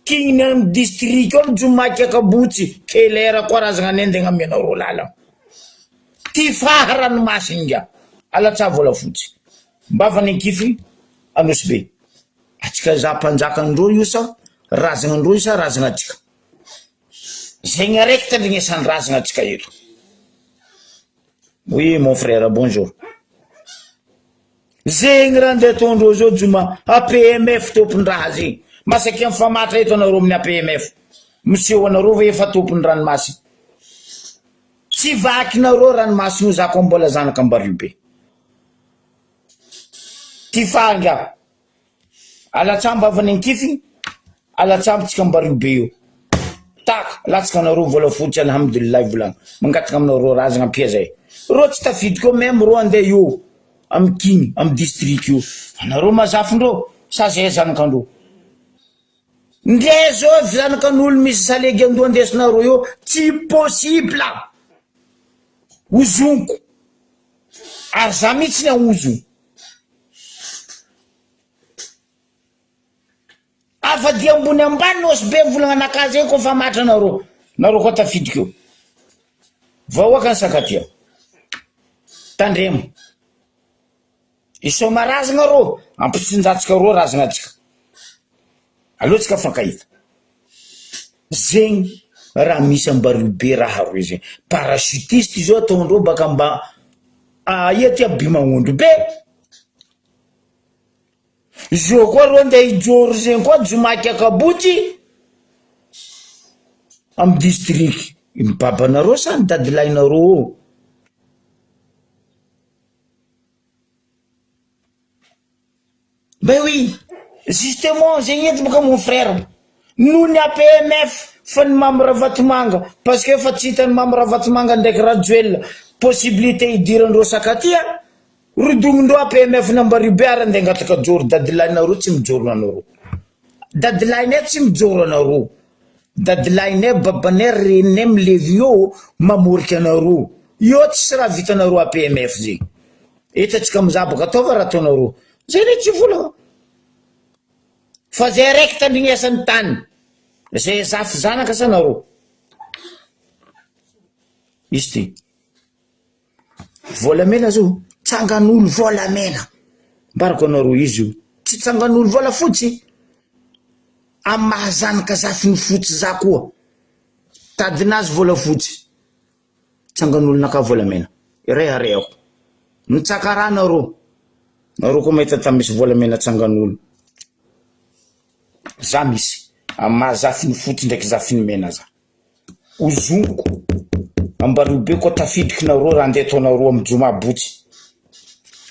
A: kigny amy district io joma kiakabotsy kelera koa razagna ney nde agnamianareo lalagna ty faha ranomasina inga alatsaha volafotsy mbava ny ankify anosy be atsika za mpanjaka ndreo io sa razagna ndreo io sa razagna atsika zegny araiky tandrignesan'ny razagna atsika eto. Oui mon frère bonjour. Zegny raha ndeha ataondreo zao joma APMF tompon-draha zegny. Masakia mifamatra eto anareo amin'ny APMF. Miseho anareo ve efa tompon'ny ranomasina. Tsy vakinareo ranomasina io za koa mbola zanaka Ambariobe. Ty faha ingahy. Alatsambo havany ankifiny, alatsambo tsika ambario be io. Tak, latsaka anareo volafotsy alhamdoulilah volagno. Mangataka aminareo razagna ampia zay. Reo tsy tafiditra eo même reo andeha eo amy kiny amy district io. Anareo mazafindreo sa zay zanakandreo. Ndre zao zanakan'olo misy salegy andoha andesinareo eo tsy possible. Ozoniko. Ary za mihitsy ny ahozona. Afa dia ambony ambany nosy be volagna anakahy zegny koa fa matra nareo nareo koa tafiditra eo vahoaka ny sakatia tandremo isaoma razagna rô ampitsinjatsika rô razagna atsika aleo tsika fankahita zegny raha misy ambario be raha roe zegny parachutiste zao ataondreo baka mba aia ty abimagnondro be Zo koa reo ndeha hijoro zegny koa jomaky akabotsy amy district ny babanareo sa ny dadilahinareo ô? Ben oui, justement zegny eto boka mon frère, noho ny APMF fa ny Mamy Ravatomanga parce que efa tsy hitan'i Mamy Ravatomanga ndraiky Rajoelina possibilité hidirandreo Sakatia, rodomindreo APMF n'Ambaribe ary andeha hangataka joro, dadilahinareo tsy mijoro anareo, dadilahinay tsy mijoro anareo, dadilahinay, babanay, reninay milevy eo mamorika anareo, eo tsisy raha vitanareo APMF zegny. Eto atsika mizaha boka ataova raha ataonareo. Zay le tsy vola. Fa zay araiky tandrignesany tany. Zay zafy zanaka sa nareo. Izy ty. Volamena zo. Tsangan'olo volamena. Ambarako anareo izy io. Tsy tsangan'olo volafotsy. Amy maha zanaka zafiny fotsy za koa. Tadinazy volafotsy. Tsangan'olona ka volamena. Ireharehako. Mitsakara nareo. Nareo koa mahita tany misy volamena tsangan'olo. Za misy. Amin'ny maha zafin'ny fotsy ndraiky zafin'ny mena za. Ozoniko. Ambareo be koa tafidriky nareo raha andeha ataonareo amin'ny joma botsy.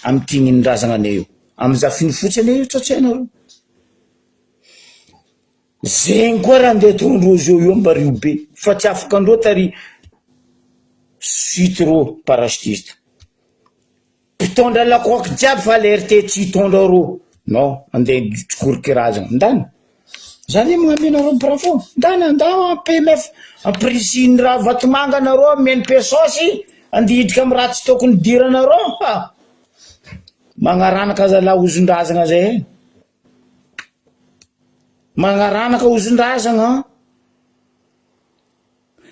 A: Amin'ny tinindrazagna anay io. Amin'ny zafin'ny fotsy anie io tsatsainareo. Zegny koa raha andeha ataondreo zao io ambario be fa tsy afaka andreo tary suite rô parachutiste mpitondra lakoaky jiaby fa alerte tsy hitondra rô non andeha hitsikoriky razana ndana za anie magnamia anareo bravo ndana ndao APMF ampirisihin'ny ravatomanga anareo ameny pesosy andeha hiditra amy raha tsy tokony hidiranareo ha magnaranaka zalahy ozon-drazana zay e. Magnaranaka ozon-drazagna an!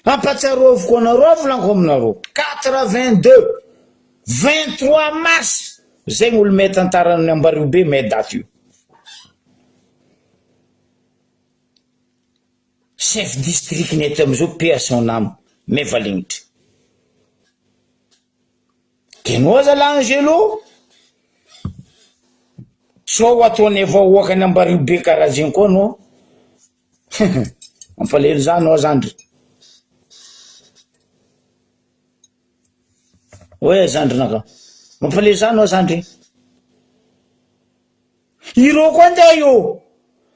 A: Ampatsiaroviko anareo volaniko aminareo, 82, 23 mars, zegny olo mahay tantaran'ny Ambariobe mahay daty io. Chef district ny eto amizao paix à son âme, me valignitra. Enao zalahy Angelo? Sao ataonay vahoaka any Ambaribe karaha zegny koa anao? Mampalahelo za anao zandry. Oe zandrinaka, mampalahelo za anao zandry. Ireo koa andeha eo,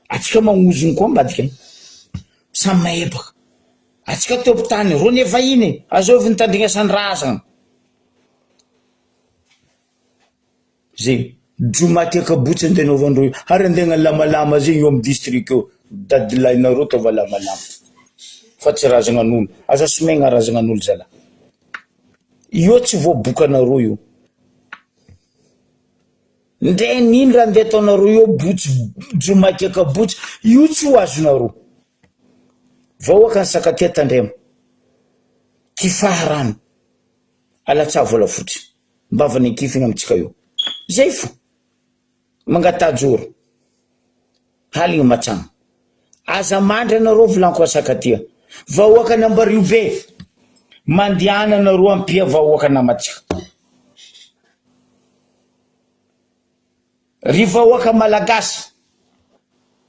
A: atsika magnozogno koa ambadika any, samy mahebaka, atsika tompon-tany, reo ne vahiny e, azovy ny tandrignasan'ny razagna, zegny, joma ty akabotsy andeha anaovandreo io, ary andeha hagnano lamalama zegny eo amy district eo, dadilahinareo ataova lamalama, fa tsy razagnan'olo, aza somegna razagnan'olo zalahy, io tsy voabokanareo io. Ndre n'ino raha ndeha ataonareo eo botsy jomakeka botsy io tsy ho azonareo. Vahoaka ny sakatia tandremo. Ty faharano alatsaha volafotsy. Mbavany ankifiny amintsika io. Zay fo. Mangataha joro. Haligny matsagna. Aza mandry anareo volanko asakatia. Vahoaka ny Ambariobe. Mandehana anareo ampia vahoaka namantsika. Ry vahoaka Malagasy,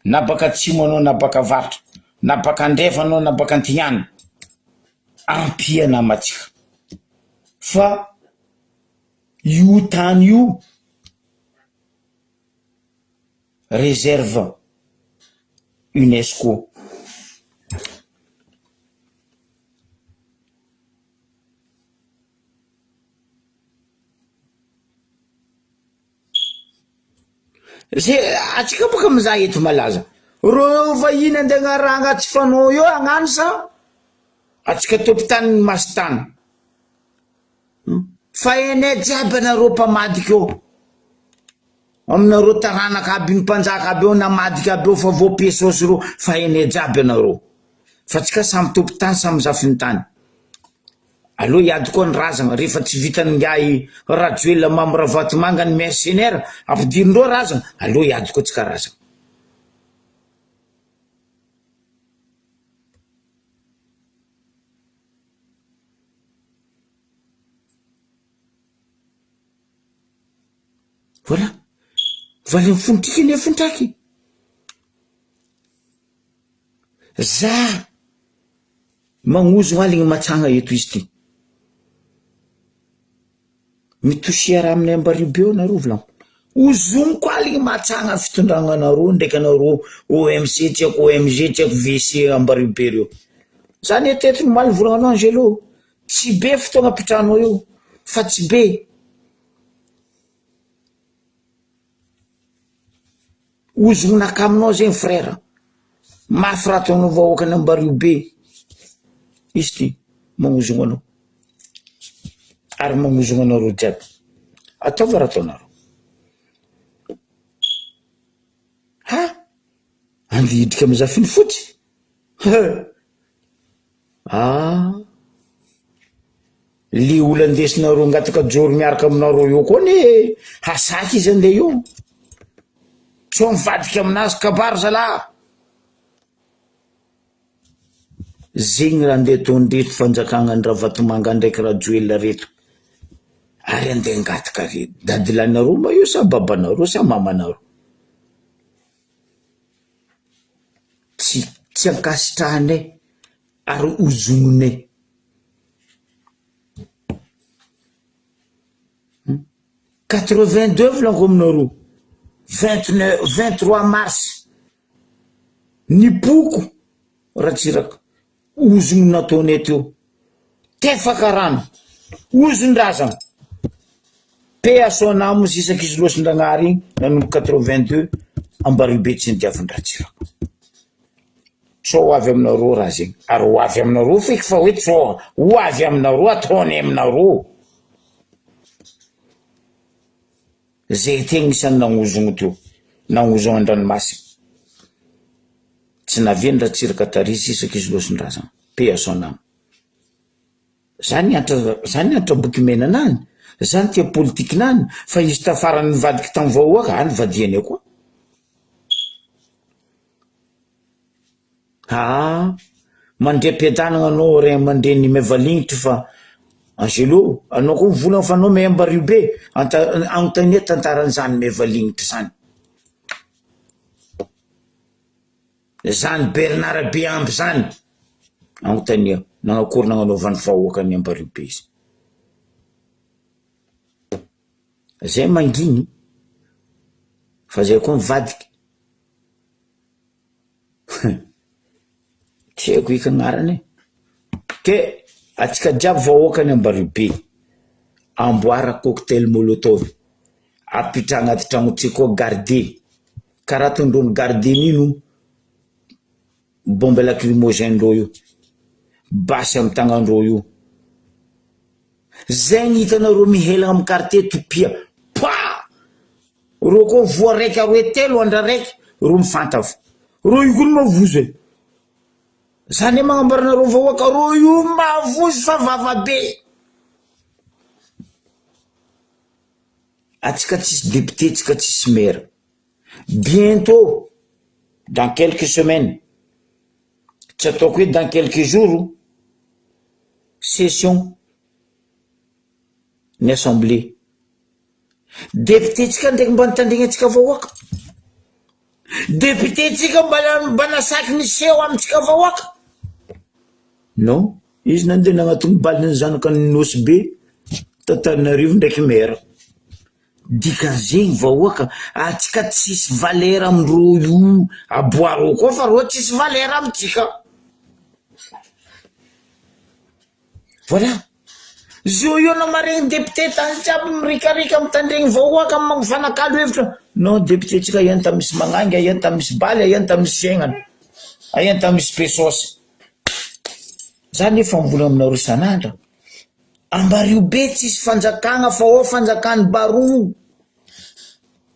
A: na baka atsimo anao na baka avaratra, na baka andrefa anao na baka antignana, ampia namantsika fa io tany io réserve Unesco. Ze atsika boka mizaha eto malaza, reo vahiny andeha agnarahagna tsy fanao eo agnano sa atsika tompon-tany masintany? Fa hainay jiaby anareo mpamadika eo, aminareo taranaka aby ny mpanjaka aby eo namadika aby eo fa voapiesosy reo fa hainay jiaby anareo, fa tsika samy tompon-tany samy zafin'ny tany. Aleo hiady koa ny razagna rehefa tsy vitan'ingahy Rajoelina Mamy Ravatomanga ny mercenaire ampidirindreo razagna aleo hiady koa tsika razagna. Voilà, valin'ny fontriky anie fontraky. Za magnozo aligny matsagna eto izy ty. Mitosia raha aminay Ambariobe eo nareo volagno. Ozoniko aligny mahatsagna fitondragna anareo ndraiky anareo OMC tsy haiko OMG tsy haiko VC ambario be reo. Za ne teto omaly nivolagnanao Angelo, tsy be fotoagna apitrahanao io fa tsy be. Ozonaka aminao zegny frère, mafy raha ataonao vahoakan'i Ambario be izy ty magnozogno anao ary magnozogno anareo jiaby, ataova raha ataonareo, ha! Andeha hidriky amy Zafinifotsy? He! Ah! Le olo andesinareo angataka joro miaraka aminareo eo koa anie hasaky izy andeha eo. Sao mivadika aminazy kabary zalah. Zegny raha andeha ataondreto fanjakagna an'i Ravatomanga ndraiky Rajoelina reto. Ary andeha angataka re dadilahinareo ma io sa babanareo sa mamanareo? Tsy tsy ankasitrahanay ary ozogninay. 82 volaniko aminareo, 29 23 mars, nipoko Ratsiraka. Ozogno nataonay teo. Tefaka rano. Ozon-drazana. Paix à son âme sisa kizilôsin-dragnahary igny nanomboka 82 Ambaribe tsy nidiavin-dRatsiraka. Tsao ho avy aminareo raha zegny. Ary ho avy aminareo feky fa hoe tsao ho avy aminareo ataonay aminareo. Zay tegna isan'ny nagnozogno teo. Nagnozogno an-dranomasina. Tsy naviany Ratsiraka tary sisa kizilôsin-drazana. Paix à son âme. Za niantra za niantra boky mena anany, za nitia politikinany fa izy tafarany nivadiky tam vahoaka a nivadiany koa. Aa mandria am-piadanana anao ray aman-dreny Mevalignitry fa Angelo anao koa mivolagna fa anao mahay Ambario be, anta- anontania tantaran'izany Mevalignitry zany. Zany Bernard Beamby zany, anontania, nanakory nagnanaovan'ny vahoaka ny Ambario be izy. Zay manginy fa zay koa mivadika. Tsy haiko eky agnarany e. Ke atsika jiaby vahoaka ny Ambario be, amboara cocktail molotov, apitraha agnaty tragnotsika ao garde. Karaha ataondreo mi-garder ino bombe lacrymogène ndreo io, basy amy tagnandreo io. Zegny hitanareo mihelagna amy quartier topia, pa! Reo koa voa raiky aroe telo andra raiky, reo mifanta fo. Reo io koa no mavozo e. Za ne magnambara anareo vahoaka, reo io mavozo fa vava be. Atsika tsisy député tsika tsisy maire. Bientôt, dans quelques semaines, tsy ataoko hoe dans quelques jours, session ny assemblée. Député tsika ndraiky mba nitandregny antsika vahoaka. Député tsika mba mba nasaky niseho amintsika vahoaka. Non, izy nandeha nagnatogno balin'ny zanakany Nosy Be t'Antananarivo ndraiky maire. Dikan'izegny vahoaka, antsika tsisy valeur amindreo io aboa reo koa fa reo tsisy valeur amintsika. Voilà. Zio io anao maregny député tany jiaby mirikarika mitandregny vahoaka mifanakalo hevitra. Non député tsika aia ny tany misy magnangy, aia ny tany misy baly, aia ny tany misy fiaignana, aia ny tany misy pesosy. Za nefa mivolagna aminareo isan'andro, Ambario be tsisy fanjakagna fa ao fanjakan'ny baroa.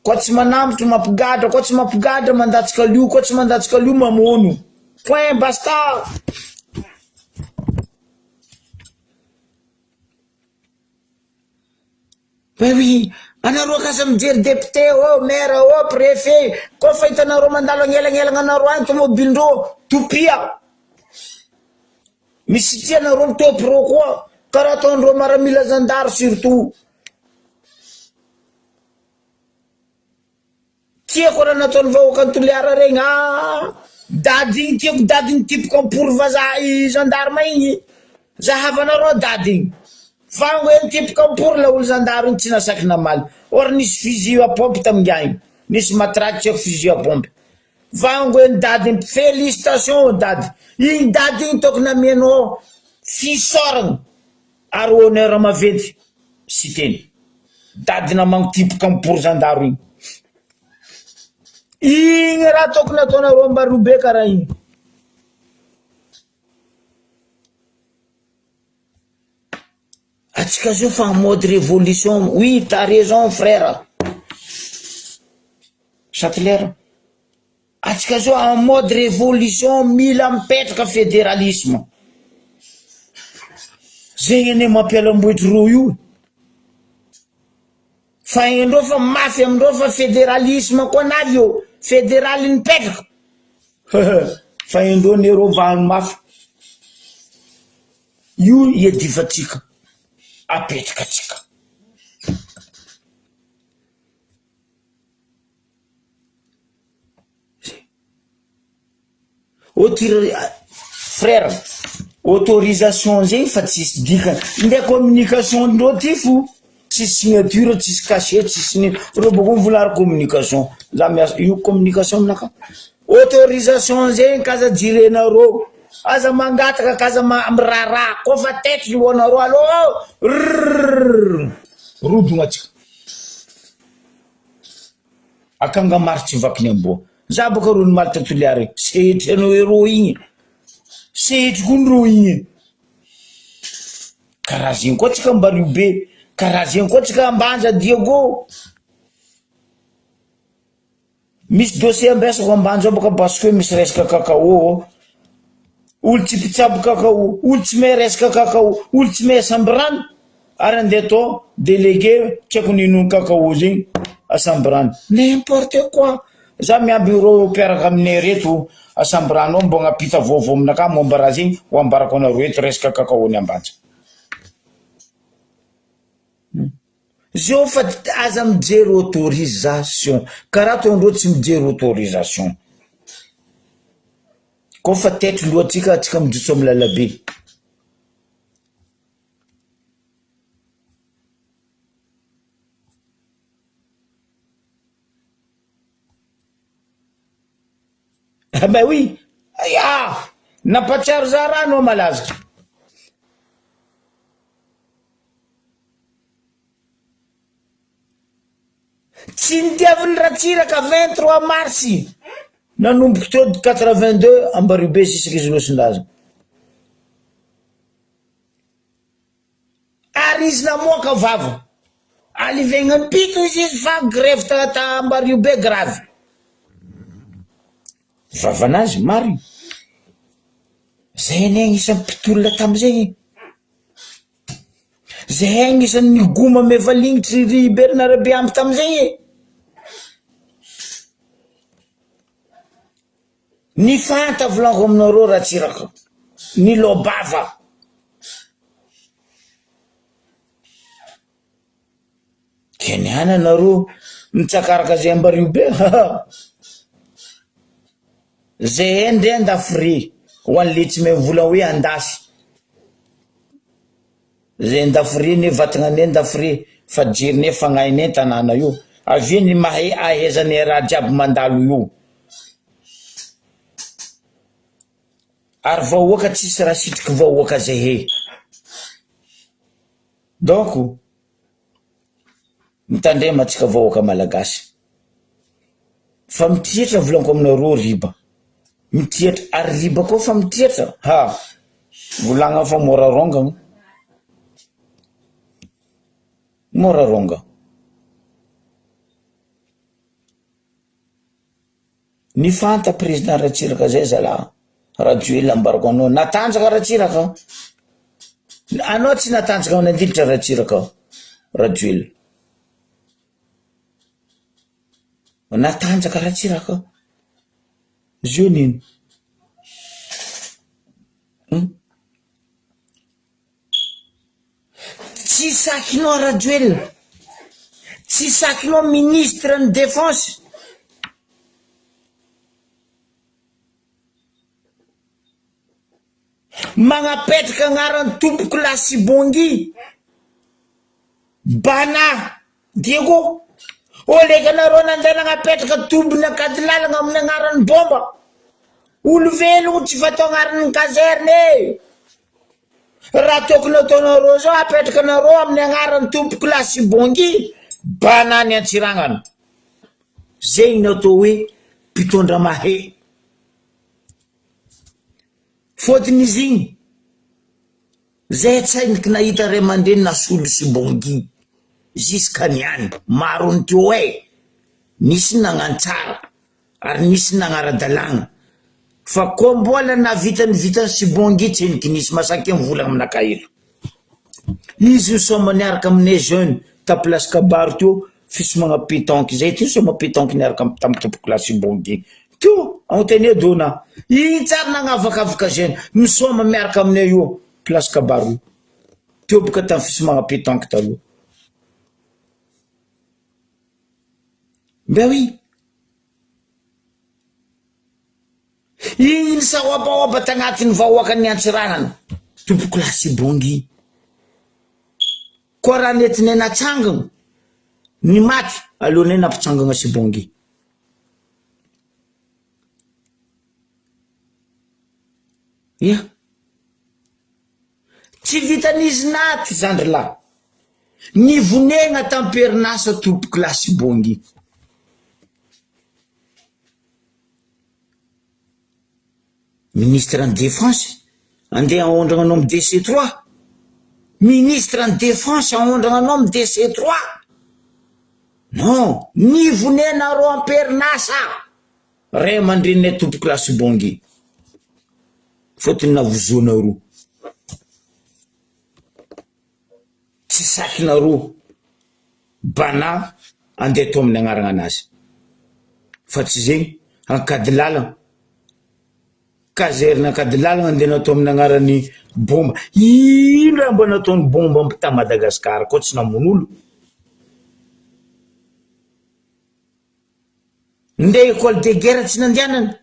A: Koa tsy manambotry mampigadra, koa tsy mampigadra mandatsaka lio, koa tsy mandatsaka lio mamono. Point basta. Ben oui, anareo aza mijery député ô, maire ô, préfet, koa fa hitanareo mandalo agnelagnelagna anareo agny tomobilindreo, topia. Misy tia anareo mitopy reo koa, karaha ataondreo maramila zandary surtout. Tiako raha nataon'ny vahoakan'i Toliara regny ah! Dady igny tiako dady nitipoka am-pory vazaha i gendarme igny, zahavanareo dady igny, vango e nitipoka am-pory laolo zandary igny tsy nasaky namaly. Or nisy fusil à pompe tamin'ingahy iny, nisy matraque tsy haiko fusil à pompe. Vango eny dady iny, félicitation dady, iny dady iny tokony amianao fisaorana ary honneur maventy Siteny. Dady namango tipoka am porizandaro iny. Igny raha tokony ataonareo Ambarobe karaha igny. Atsika zao fa en mode révolution, oui t'as raison frère Chatler, atsika zao en mode révolution mila mipetraka fédéralisme, zegny anie mampialamboetry rô io e, fa haindreo fa mafy amindreo fa fédéralisme koa navy eo, fédéraly nipetraka, fa haindreo anie rô vahany mafy. Io iadivantsika, apetrakatsika. Autori- frère, autorisation zegny fa tsisy dikany, ndeha communication ndreo ty fo tsisy signature, tsisy cachet, tsisy nino, reo bôko mivolagna communication, za miasa, io communication aminakahy. Autorisation zegny k'aza jirenareo, aza mangataka k'aza miraharaha, kôfa taitry lohanareo alô rrrr rodogna atsika. Akanga maro tsy vakin'ny amboa. Za bôka rô nimaly ta Toliara igny, sehetry anao eroa igny, sehetry koa ndrô igny e. Karaha zegny koa tsika Ambariho be, karaha zegny koa tsika Ambanja Diego. Misy dossier ambesako ambanja ao bôka parce que misy resaka cacao ao, olo tsy mpitsabo cacao, olo tsy mahay resaka cacao, olo tsy mahay sambirano ary andeha atao délégué tsy haiko n'ino cacao zegny à Sambirano, n'importe quoi! Za miamby ireo mpiaraka aminay reto à Sambirano ao mbô hagnapita vaovao aminakahy momba raha zegny ho ambarako anareo eto resaka cacao ny Ambanja. Zao fa aza mijery autorisation karaha ataondreo tsy mijery autorisation koa fa taitry lohantsika atsika mijotso amy lalabe. Ah ben oui! Ah! Nampatsiaro za raha anao malaza. Tsy nitiavin'i Ratsiraka 23 mars nanomboka teo 82 Ambariobe sisy Nosindrazana. Ary izy namoaka vava. Alivegna pito izy izy fa grevy ta ta Ambariobe grave. Vavanazy marina. Zay anie agnisan'ny mpitolona tamizegny e. Zahay agnisan'ny nigoma mevalinitry ry Bernard Rabeamby tamizegny e. Ny fanta volaniko aminareo Ratsiraka, ny lobava. Keniana nareo mitsakaraka zay ambario be ha! Zahay ndre andafy re ho an'le tsy mahay mivola hoe andafy. Zay andafy re ne vatagna ne andafy re fa jerinay fagnahinay tanàna io. Avia ny mahay ahaizanay raha jiaby mandalo io. Ary vahoaka tsisy raha sitriky vahoaka zahay. Donc mitandrema antsika vahoaka malagasy fa mitriatra volaniko aminareo riba, mitriatra ary riba koa fa mitriatra ha! Volagna fa mora rongagna, mora rongagna. Ny fanta président Ratsiraka zay zalah Rajoelina ambarako anao natanjaka Ratsiraka anao tsy natanjaka nandilitra Ratsiraka Rajoelina natanjaka Ratsiraka zio nino hum Tsy sakinao Rajoelina, tsy sakinao ministre ny défense. Magnapetraka agnaran'ny tompoko Lasibongi, Bana. Diego, Oleka nareo nandeha nagnapetraka tobiny Ankadilalagna amin'ny agnaran'ny bomba. Olo velogno tsy fatao agnaran'ny caserne e! Raha tokony ataonareo zao apetraka nareo amin'ny agnaran'ny tompoko lahy sy bongy banany Antsiranana. Zegny no atao hoe mpitondra mahay. Fôtony izy igny zay tsendriky nahita ray aman-dreny nasolo sy bongy jusqu'à niany maro ny teo e! Nisy nagnano tsara. Ary nisy nagnara-dalàgna. Fa koa mbola nahavita ny vitan'i Sibongi tsendriky nisy masaky mivolagna aminakahy eto. Izy io soma niaraka aminay jeune ta place kabaro teo fisomagna petanque zay teo soma petanque niaraka tam tompokolahy Sibongi teo agnontania Dona. Igny tsary nagnavakavaka jeune misoma miaraka aminay io place kabaro io. Teo boka tam fisomagna petanque taloha. Ben oui! Igny nisahoabahoaba tagnatin'ny vahoakan'ny Antsiranana, tompokolahy sy bongy. Koa raha nentinay natsangana ny maty, aleonay nampitsangana sy bongy. Ya. Tsy vitan'izy naty zandry lahy. Nivonegna tam-perinasa tompokolahy sy bongy. Ministre ny défense andeha aondragna anao am DC trois. Ministre ny défense aondragna anao am DC trois. Non, nivonenareo am-perinasa ray aman-dreninay tompokolahy sy bongy. Fôtony navozoanareo. Tsy sakinareo Bana andeha atao amin'ny agnarana anazy. Fa tsy zegny Ankadilalana. Caserne Ankadilalana andeha natao amin'ny agnaran'ny bomba. Ino raha mba nataon'ny bomba ta Madagascar koa tsy namono olo. Ndeha école de guerre tsy nandehanana.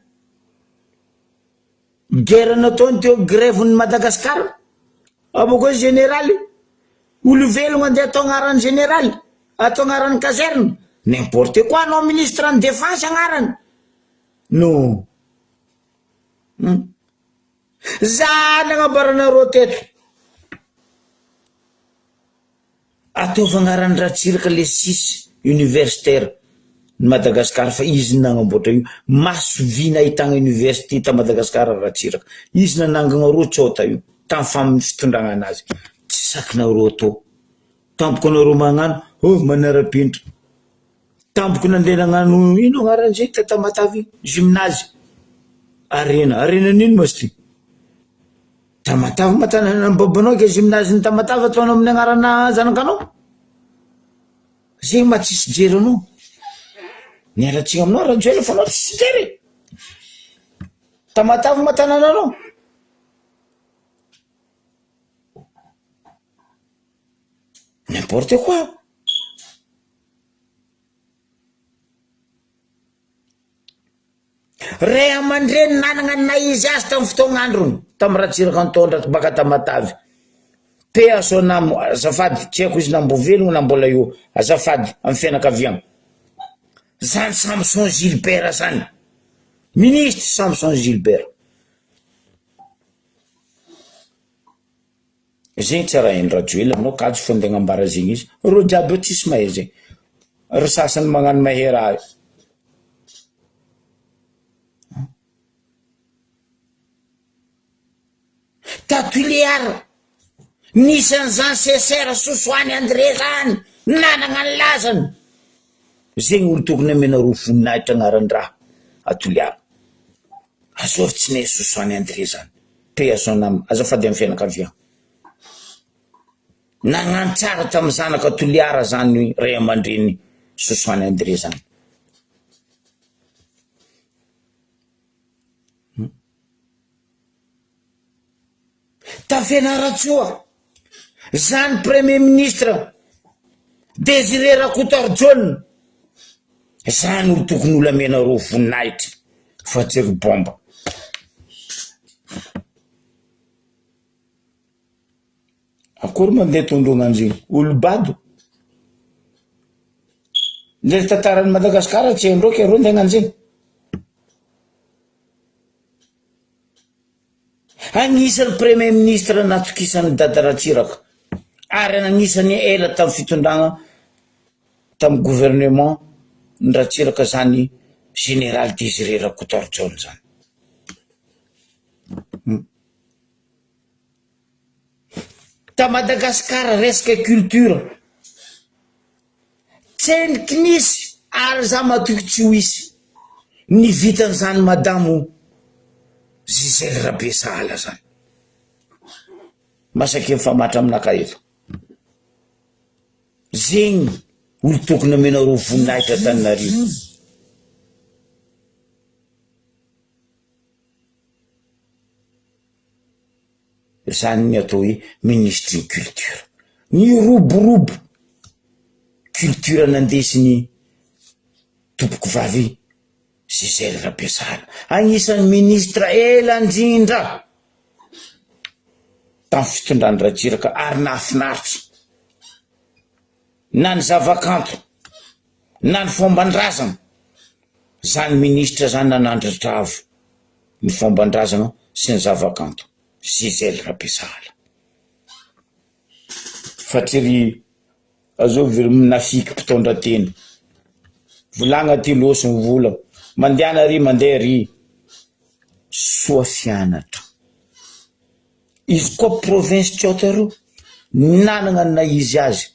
A: Guerre nataony teo grève ny Madagascar. Abôkeo général, olo velogno andeha atao agnaran'ny général, atao agnaran'ny caserne. N'importe quoi anao ministre ny défense agnarany. Non. Hum. Za nagnambaranareo teto. Ataovy agnaran'i Ratsiraka le six universitaire ny Madagascar fa izy no nagnamboatra io, maso vy nahitagna université ta Madagascar Ratsiraka, izy nanangagna rô tsôta io tam fam fitondragna anazy, tsy sakinareo atao, tampoka anareo magnano oh manara-penitra, tampoka nandeha nagnano ino agnaran'izy ta Tamatave io gymnase, arena, arena n'ino ma izy ty? Tamatave ma tanana ny babanao ke gymnase ny Tamatave ataonao amin'ny agnarana zanakanao? Zegny ma tsisy jery anao. Miala tsiny aminao Rajoelina fa anao tsisy jery e. Tamatave ma tanananao. N'importe quoi. Ray aman-dreny nanagna ny naha izy azy tamin'ny fotoagn'androny, tamin'ny Ratsiraka nitondra baka Tamatave. Paix à son âme, azafady, tsy haiko izy na mbo velogno na mbola eo, azafady amin'ny fianakaviagna. Zany Samson Gilbert zany, ministre Samson Gilbert. Zegny tsy arahin'i Rajoelina aminao kajy fo andeha agnambara zegny izy, reo jiaby eo tsisy mahay zegny, ry sasany magnano mahay raha io. Ta Tuléar, nisy an'izany CSR Sosoany André zany, nanagna ny lazany, zegny olo tokony amenareo voninahitra agnaran-draha a Toliara. Azovy tsy ne Sosoany André zany. Paix à son âme, azafady amin'ny fianakaviana. Nagnano tsara tamin'ny zanaka Toliara zany ray aman-dreny Sosoany André zany. Ta Fianarantsoa, zany premier ministre Désiré Rakotoarijaona, zany olo tokony holamenareo voninahitra fa tsy ry bomba. Akory mandeha tondrognanjy olo bado. Le tantaran'i Madagasikara tsy haindreo ke reo ndeha hagnano zegny. Agnisan'ny premier ministre natokisan'i Dada Ratsiraka ary agnisan'ny ela tamin'ny fitondragna tamin'ny gouvernement ny Ratsiraka zany général Désiré Rakotoarijaona zany. Ta Madagascar resaka culture tsendriky nisy ary za matoky tsy ho hisy ny vitan'izany madamo Gisèle Rabesahala zany. Masaky mifamatra aminakahy eto. Zegny olo tokony amenareo voninahitra Antananarivo. Zany ny atao hoe minisitry ny culture. Niroborobo culture nandesiny tompoko vavy Gisèle Rabesahala. Agnisan'ny ministre ela ndrindra tamin'ny fitondran'i Ratsiraka ary nahafinaritra na ny zavakanto na ny fomban-drazana. Zany ministra zany nanandratra avo ny fomban-drazana sy ny zavakanto. Gisèle Rabesahala. Fa tsy ry azovy ry minafiky mpitondra tena. Volagna ty loso ny vola. Mandehana ry mandeha ry. Soa fianatra. Izy koa province Tiote reo nanagna ny naha izy azy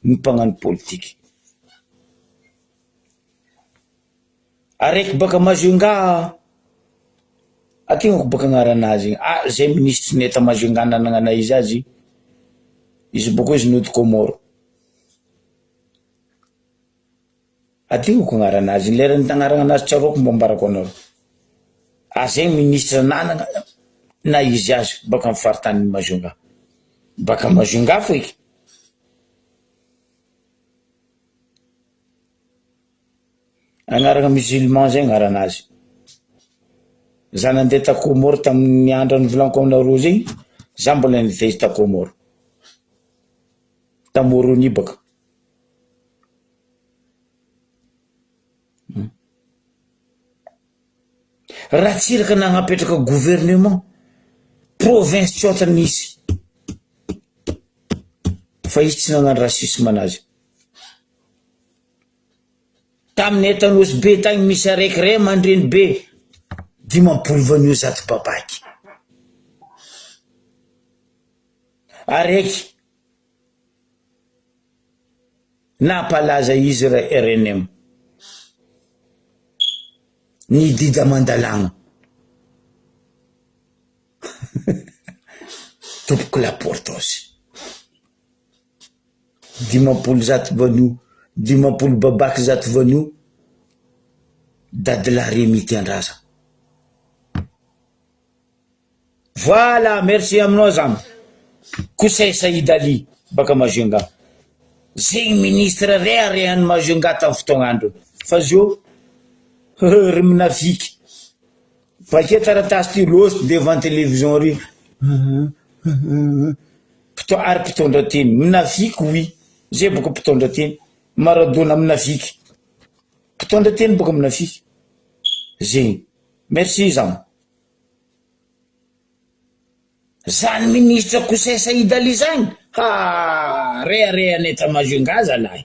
A: ny mpagnano politiky. Araiky baka Majunga atignako baka agnaranazy igny, ah zay minisitry ny etat Majunga nanagna naha izy azy, izy bôko izy nody Comore, adignako agnaranazy igny, lera agnaranazy tsaroako mba ambarako anareo, ah zegny minisitra nanagna naha izy azy baka amy faritanin'i Majunga, baka Majunga feky. Anarana musulman zay agnaranazy. Za nandeha ta Comore tamin'ny andro nivolaniko aminareo zegny, za mbola nivezy ta Comore, ta Moroni baka. Ratsiraka nagnapetraka gouvernement, province tsy ôhatra nisy, fa izy tsy nagnano racisme anazy. Taminay ta Nosy Be tagny misy araiky ray aman-dreny be 50 vanio zato babaky. Araiky nampalaza izy ra rnm. Ny didy aman-dalàgna. Tompoko la portos. 50 zato vanio, 50 babaky zato vanio, Dadilahy Remy Tiandraza. Voilà, merci aminao zany. Kosay Saïd Ali baka Majunga. Zegny ministre reharehan'i Majunga tamin'ny fotoagn'androny. Fa zio, ry minafiky. Bakeo taratasy ty lôsy devant télévision ry. Mpito- ary mpitondra teny. Minafiky oui. Zay boka mpitondra teny. Maradona minafiky. Mpitondra teny boka minafiky. Zegny. Merci zany. Zany ministre Kosay Saïd Ali zany, ha reharehan'ny etat Majunga zalahy.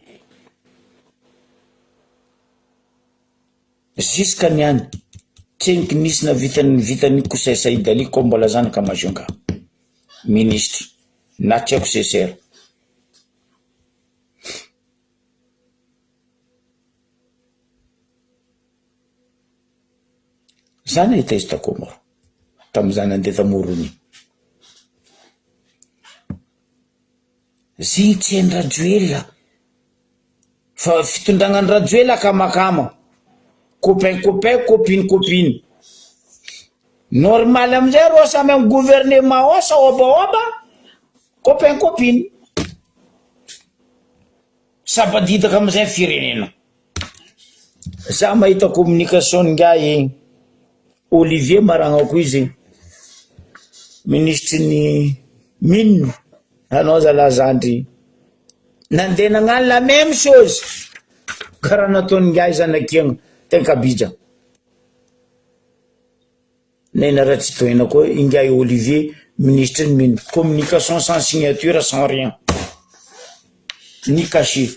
A: Jusqu'à niany, tseniky nisy navita ny vitan'i Kosay Saïd Ali koa mbola zanaka Majunga. Ministre, na tsy haiko CCR. Za nahita izy ta Comore, tamin'iza nandeha ta Moroni. Zegny tsy hain'i Rajoelina fa fitondragna an'i Rajoelina akamakama, copain copain, copine copine. Normal amizay rô samy amy gouvernement ao saôbaôba, copain copine. Sabadidaka amizay firenena. Za mahita communication ingahy Olivier maragnako izy minisitry ny mine anao zalahy zandry nandeha nagnano la même chose. Karaha nataon'ingahy zanakiagna tany Kabija. Nena Ratsitohina koa ingahy Olivier minisitry ny mines, communication sans signature sans rien, ni cachet.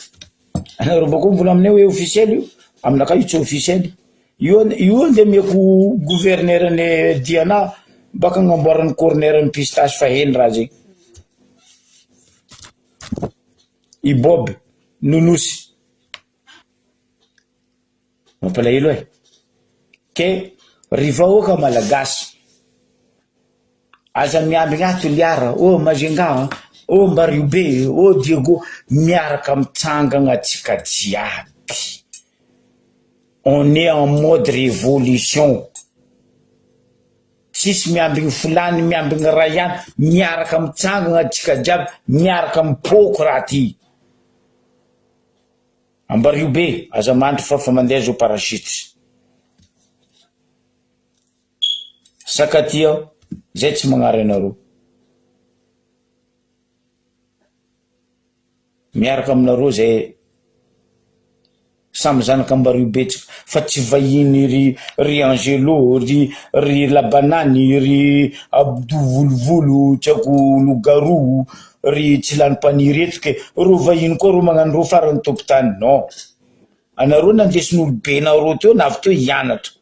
A: Anareo bakeo mbola aminay hoe officiel io, aminakahy io tsy officiel. Io io andeha ameko gouverneur ny Diana baka agnamboarany corner ny pistache fa heno raha zegny. I Bob Nonosy. Mampalahelo e! Ke ry vahoaka malagasy, aza miambigna ahy Toliara, oh Majunga, oh Mbariobe, oh Diego, miaraka mitsangagna atsika jiaby, on est en mode révolution, tsisy miambigny filany, miambigny ray ihany, miaraka mitsangagna atsika jiaby, miaraka mipôko raha ty. Ambario be, aza mandry fa fa mandeha zao parachute. Sakatia, zay tsy magnary anareo. Miaraka aminareo zay samy zanaka Ambario be tsika fa tsy vahiny ry ry Angelo, ry ry Labanany, ry Abdou volovolo, tsy haiko loup-garou. Ry tsy lany mpaniry eto ke reo vahiny koa reo magnano reo farany tompotany non anareo nandesin'olobe nareo teo navy teo hianatra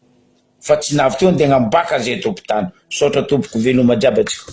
A: fa tsy navy teo andeha agnambaka zay tompotany misaotra tompoko veloma jiaby atsika.